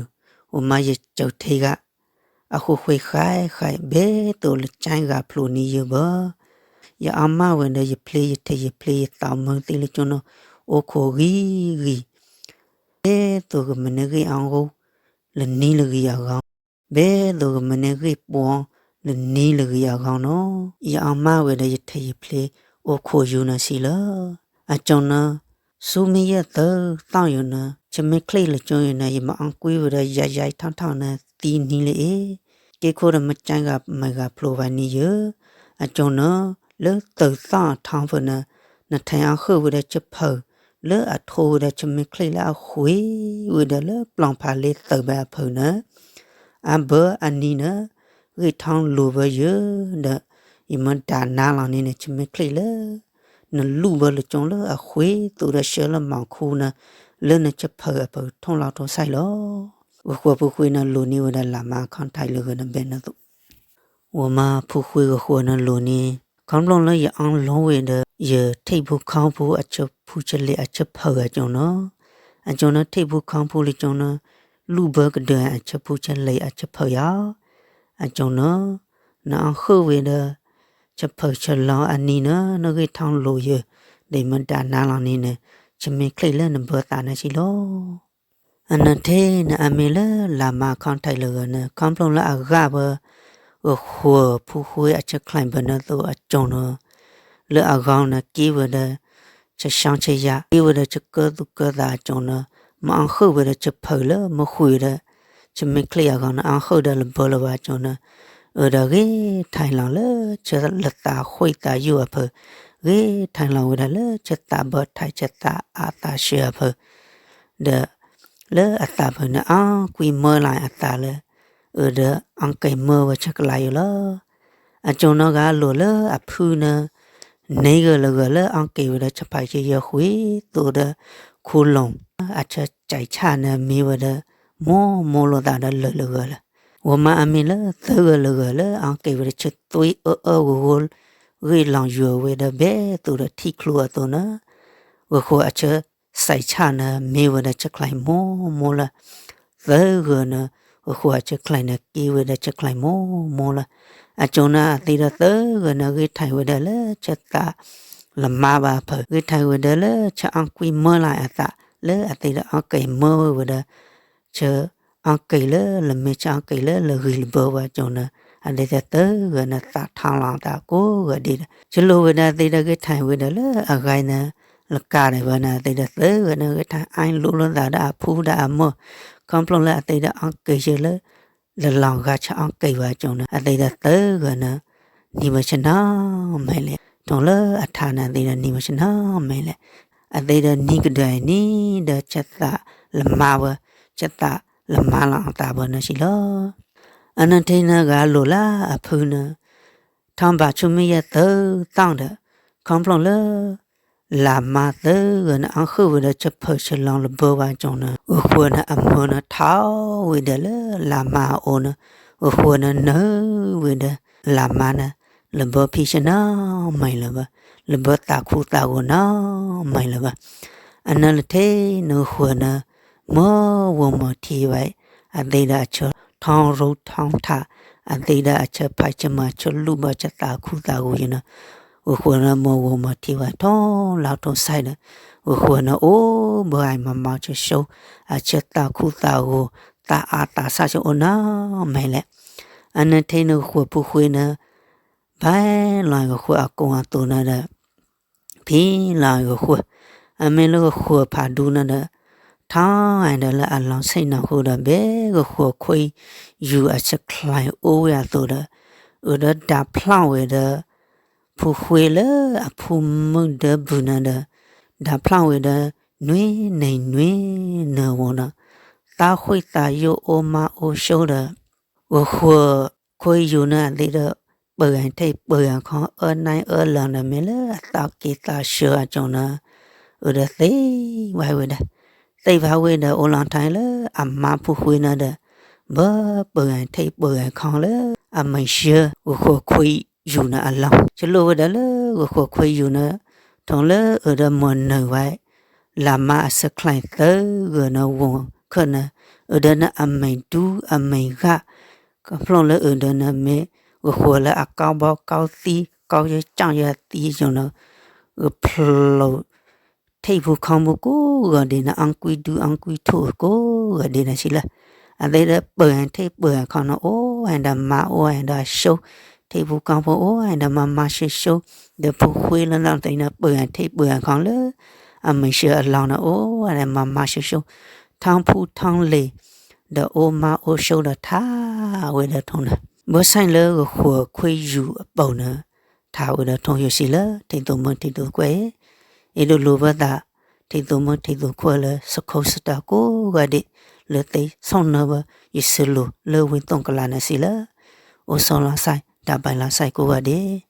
အိၣ်မၢ်ယစၢၤထံဂၤ အဃိဃ့ဃဲဃဲ ဘဲသိးလၢကၠဲဂၤဖျိးန့ၢ်ယဘၢၣ်, ယအီၣ်မၢ်ဝဲဒီးယဖျ့ယထံး ယဖျ့ယသးမုၢ်သံလၢကၠိန့ၣ် အိၣ်ခိးဂံၤဂံၤ, ဘဲသိးကမ့ၢ်န့ၢ်ဂ့ၢ်အီၣ်ဂိၢ် လၢနံၤလၢဂံၤအဂီၢ်, ဘဲသိးကမ့ၢ်န့ၢ်ဂ့ၢ်ပှီၢ် လၢနံၤလၢဂံၤအဂီၢ်န့ၣ်, ယအီၣ်မၢ်ဝဲဒီးယထံးယဖျ့ အိၣ်ခိးယူၤန့ၣ်စံလီၤ. အကၠိန့ၣ် ဆူမ့ၢ်ယဲၢ်သၢသီယိၤန့ၣ် ဆၢမုၢ်ချံလၢကၠိယိၤန့ၣ် ယမၤအီၣ်ကွံဝဲဒီးယါယါထီၣ်ထီၣ်န့ၣ် သံနံၤလၢအ့ၣ်, က့ခိၣ်ဒီးမ့ၢ်ကၠဲဂၤမ့ၢ်ဂၤဖျိးဘၣ်န့ၢ်ယၢၢ်, အကၠိန့ၣ် လၢသၢသီအထီဖၢန့ၣ် နထဲအီၣ်ဃုာ်ဝဲဒီးဆၢဖၢၣ် လၢအထိဝဲဒီးဆၢမုၢ်ချံလၢအဃ့ဝဲဒီးလၢပျီဖးလ့သၢဘဲအဖၢန့ၣ်, အဘၢအနံၤန့ၣ် ဂ့ၢ်ထီၣ်လိၤဘၢယၢၢ်ဒီး ယမ့ၢ်ဒၣ်နါလီၤန့ၢ်နဆၢမုၢ်ချံလၢ နလူၢ်ဘၢလၢကၠိလၢအဃ့သိးဒီးဆှၢလၢမီၤခူန့ၣ် လၢနဆၢဖၢၣ်အဖၢထိၣ်လီၤထိၣ်ဆဲးလီၤ. ဂဃိးဖူဃ့န့ၣ်လိၤန့ၢ်ဝဲဒၣ်လၢ်မါအခီၣ်ထံးလၢဂၤန့ၣ်ဘဲန့ၣ်အသိး ဝဲမါဖူဃ့ဂဃိးန့ၣ်လိၤန့ၢ် ခီဖျိလၢယအီၣ်လိၤဝဲဒီး ယထံၣ်ဖူခီဖူအဆၢဖူဆၢလ့ၣ်အဆၢဖၢၣ်အကၠိန့ၣ်, အကၠိန့ၣ်ထံၣ်ဖူခီဖူလၢကၠိန့ၣ် လူၢ်ဘၢကဒၢအဆၢဖူဆၢလ့ၣ်အဆၢဖၢၣ်ယၤ, အကၠိန့ၣ် နအီၣ်ဃုာ်ဝဲဒီး ဆၢဖၢၣ်ဆၢလီၤအနံၤန့ၣ် နဂ့ၢ်ထီၣ်လိၤယၢၢ် ဒီးမ့ၢ်ဒၣ်နါလီၤန့ၢ်န့ၣ် ဆၢမုၢ်ချံလၢနဘၢသးန့ၣ်စံလီၤ. အနထံၣ်န့ၣ်အမ့ၢ်လၢလၢ်မါအခီၣ်ထံးလၢဂၤန့ၣ် ခီဖျိလၢအဂၤဘၢ ဂဃိးဖူဃ့အဆၢချံဘၢန့ၣ်အသိးအကၠိန့ၣ် လၢအဂီၢ်န့ၣ်က့ဝဲဒီး ဆၢဆီဆၢယၤ က့ဝဲဒီးဆၢကၢသူၣ်ကၢသးအကၠိန့ၣ် မ့ၢ်အီၣ်ဃုာ်ဝဲဒီးဆၢဖၢၣ်လၢမ့ၢ်ဃုာ်ဒီး ဆၢမုၢ်ချံအဂီၢ်န့ၣ် အီၣ်ဃုာ်ဒီးလၢဘၢလၢၤဘၣ်အကၠိန့ၣ် အၢဒီးဂ့ၢ်ထံၣ်လီၤလၢ ဆၢလၢသးဃ့သးယိၣ်အဖၢ ဂ့ၢ်ထံၣ်လီၤဝဲဒၣ်လၢဆၢသးဘၢထံးဆၢသးအါသးဆှၢအဖၢ ဒီး လၢအသးဖၢန့ၣ် အီၣ်ကွံမၢလီၤအသးလၢ အၢဒီးအီၣ်က့ၤမၢဝဲဆၢကလါယိာ်လီၤ. အကၠိန့ၣ်ဂၤလိၤလၢအဖုန့ၣ် န့ၢ်ဂၢၢ်လၢဂၢၢ်လၢအီၣ်က့ၤဝဲဒီးဆၢဖၢၣ်ဆၢယၢၢ်ဃုာ်သိးဒီး ခူလိာ် အဆၢကၠဲးဆၣ်န့ၣ်မ့ၢ်ဝဲဒီး မိၢ်မိၢ်လိာ်သးဒီးလၢာ်လၢာ်ဂၢၢ်လီၤ. ဝဲမါအမ့ၢ်လၢသၢဂၢၢ်လၢဂၢၢ်လၢအီၣ်က့ၤဝဲဒီးဆၢသွံအၢအၢဂီၢ်ဂီၢ် ဂ့ၢ်လီၤယိာ်ဝဲဒီးဘဲသိးဒီးထံကျိအသိးန့ၣ် ဂဃိးအဆၢ စဲးဆၣ်န့ၣ် မ့ၢ်ဝဲဒီးဆၢချံမိၢ်မိၢ်လၢ သၢဂၢၢ်န့ၣ် ဂဃိးအဆၢချံန့ၣ် က့ဝဲဒီးဆၢချံမိၢ်မိၢ်လၢ အကၠိန့ၣ်အသ့ဒီးသၢဂၢၢ်န့ၣ် ဂ့ၢ်ထံၣ်ဝဲဒၣ်လၢဆၢသးလၢမါဘၣ်အဖၢ ဂ့ၢ်ထံၣ်ဝဲဒၣ်လၢဆၢအီၣ်ကွံမၢလီၤအသး လၢအသ့ဒီးအီၣ်က့ၤမၢဝဲဒီး ဆၢအီၣ်က့ၤလၢလၢမ့ၢ်ဆၢအီၣ်က့ၤလၢလၢဂံၢ်လၢဘၢဝဲအကၠိန့ၣ် အသ့ဒီးသၢဂၢၢ်န့ၣ် သးထီလီၤအသးကိးဂၤဒဲးဒီး ဆိလိာ်ဝဲဒၣ်သ့ဒီးဂ့ၢ်ထံၣ်ဝဲဒၣ်လၢအဂၤန့ၣ် လကးဒံးဘၣ်န့ၣ် အသ့ဒီးသၢဂၢၢ်န့ၣ် ဂ့ၢ်ထံၣ်အါလိာ်လိာ်သးဒီးအဖုဒီးအမၢ ခီဖျိလၢအသ့ဒီးအီၣ်က့ၤဆၢလၢ လၢလီၤဂာ်ဆၢအီၣ်က့ၤဝဲအကၠိန့ၣ် အသ့ဒီးသၢဂၢၢ်န့ၣ် နံၤဝဲဆၢနီၤမဲာ်လဲၣ် ထိၣ်လၢအထါန့ၣ် အသ့ဒီးနံၤဝဲဆၢနီၤမဲာ်လဲၣ် အသ့ဒီးနံၤကဒၢးအံၤနံၤဒီးဆၢသးလၢမါဝဲ ဆၢသးလၢမါလီၤအသးဝဲန့ၣ်စံလီၤ. အနထံၣ်န့ၣ်ဂၤလိၤလၢအဖုန့ၣ် ထီၣ်ဘးဆူမ့ၢ်ယဲၢ်သၢသီဒီး ခီဖျိလၢ လၢ်မါသၢဂၢၢ်န့ၣ် အီၣ်ဃုာ်ဝဲဒီးဆၢဖၢၣ်ဆၢလီၤလၢဘၢဝဲအကၠိန့ၣ် ဂဃိးန့ၣ်အမၢန့ၣ်ထီၣ်ဝဲဒၣ်လၢလၢ်မါအအိၣ်န့ၣ် ဂဃိးန့ၣ်နၢၤဝဲဒီး လၢ်မါန့ၣ် လၢဘၢဖံးဆၢနီၤမဲာ်လၢၤဘၣ် လၢဘၢသးခူသးဂီၤနီၤမဲာ်လၢၤဘၣ်. အနၢၤလၢထဲန့ၣ်ဂဃိးန့ၣ် မၢဝီၤမီၤထံဝဲ အသ့ဒီးအဆၢထီၣ်ရူၢ်ထီၣ်ထး အသ့ဒီးအဆၢဖးဆၢမၤဆၢလူၢ်ဘၢဆၢသးခူသးဂီၤယဲန့ၣ် ဂဃိးန့ၣ်မၢဝီၤမီၤထံဝဲထိၣ်လီၤထိၣ်ဆဲးဒီး ဂဃိးန့ၣ်အိၣ်ဘၢအံၤမၤမၤဆိဆိ အဆၢသးခူသးဂီၤ သးအါသးဆးဆိအိၣ်နီၤမဲာ်လဲၣ်. အနၢၤထဲန့ၣ်ဂဃိးဖုဃ့န့ၣ် ဘၣ်လီၤဂဃိးအကိာ်အသိးန့ၣ်ဒီး ဖံလီၤဂဃိး အမ့ၢ်လၢဂဃိးဖးဒူန့ၣ်ဒီး ထီၣ်ဒီးလၢအလီၤဆ့ၣ်နီၤဃိဒီး ဘဲဂဃိးခွံယူၤအဆၢချံအိၣ်ဝဲအသိးဒီး အၢဒီးဒၣ်ဖျီၣ်ဝဲဒီး ဖုဃ့လၢအဖုမုၢ်ဒၢဘုၣ်န့ၣ်ဒီး ဒၣ်ဖျီၣ်ဝဲဒီး နွံနံၤနွံနၢၤဝဲန့ၣ် သးဃံသးယိၣ်အိၣ်မးအိၣ်ဆိဒီး ဂဃိးခွံယူၤန့ၣ်အသ့ဒီး ပှၤဂၤထံၣ်ပှၤဂၤခီ အၢနံၣ်အၢလီၤန့ၣ် မ့ၢ်လၢအသးက့ၤသးဆှၢအကၠိန့ၣ် အၢၣ်ဒီးသ့ၣ်ဝဲဝဲဒၣ်, သ့ၣ်ဝဲဝဲဒီး အိၣ်လီၤထီၣ်လၢအမါဖိဃ့န့ၣ်ဒီး ဘၣ်ပၢၢ်ဂၤထံးပၢၢ်ဂၤခီလၢ အမံၤဆှၢ ဂီၤဃီၤခွံယူၤန့ၣ်အလီၢ်, ဆၢလိာ်ဝဲဒၣ်လၢဂီၤဃီၤခွံယူၤန့ၣ် ထိၣ်လၢအၢၣ်ဒီးမၤနၢၤဝဲ လၢမါအဆၢခီသၢဂၤန့ၣ် ဝီၤခၢၣ်န့ၣ် အၢၣ်ဒီးန့ၣ်အမံၤဒူအမံၤဂၤ ခီဖျိလၢအၢၣ်ဒီးန့ၣ်မ့ၢ် ဂီၤဃီၤလၢအကီဘီကီသံ ကီယကၠီယသံယိာ်န့ၣ် ဂီၤဖျိ ထံဖိကီၢ်ဖိကိးဂၤဒဲးန့ၣ် အကွံဒူအကွံထူၣ်ကိးဂၤဒဲးန့ၣ်စံးလၢ အသ့ၣ်ဒီးပၢၢ်ဂၤထံးပၢၢ်ဂၤခီန့ၣ် အိၣ်ဝဲဒီးမါအိၣ်ဝဲဒီးအဆိ ထံဖိကီၢ်ဖိအိၣ်ဝဲဒီးမၤမၤဆိဆိ ဒီးဖိဃ့လၢနီၢ်သံန့ၣ် ပၢၢ်ဂၤထံးပၢၢ်ဂၤခီလၢ အမံၤဆှၢအလီၢ်န့ၣ် အိၣ်ဝဲဒီးမၤမၤဆိဆိ ထီဖူထီလ့ၤ ဒီးအိၣ်မါအိၣ်ဆိဒီးထါဝဲဒီးထိၣ်န့ၣ် ဘၣ်ဆၣ်လၢဂီၤဃီၤခွံယူၤအပူၤန့ၣ် ထါဝဲဒီးထိၣ်ယိာ်စံးလၢ ထံၣ်သူမုၣ်ထံၣ်သူခွဲး အဲၣ်ဒိးလိာ်ဘၣ်သး ထံၣ်သူမုၣ်ထံၣ်သူခွဲးလၢ စခီစတၢကိးဂၤဒဲး လၢသ့ဆိၣ်နၢဘၢ ယဆၢလိာ်လၢဝ့ၢ်သိကလးန့ၣ်စံးလၢ အိၣ်ဆီလီၤစဲ တၢ်ဘၣ်လီၤစဲကိးဂၤဒဲး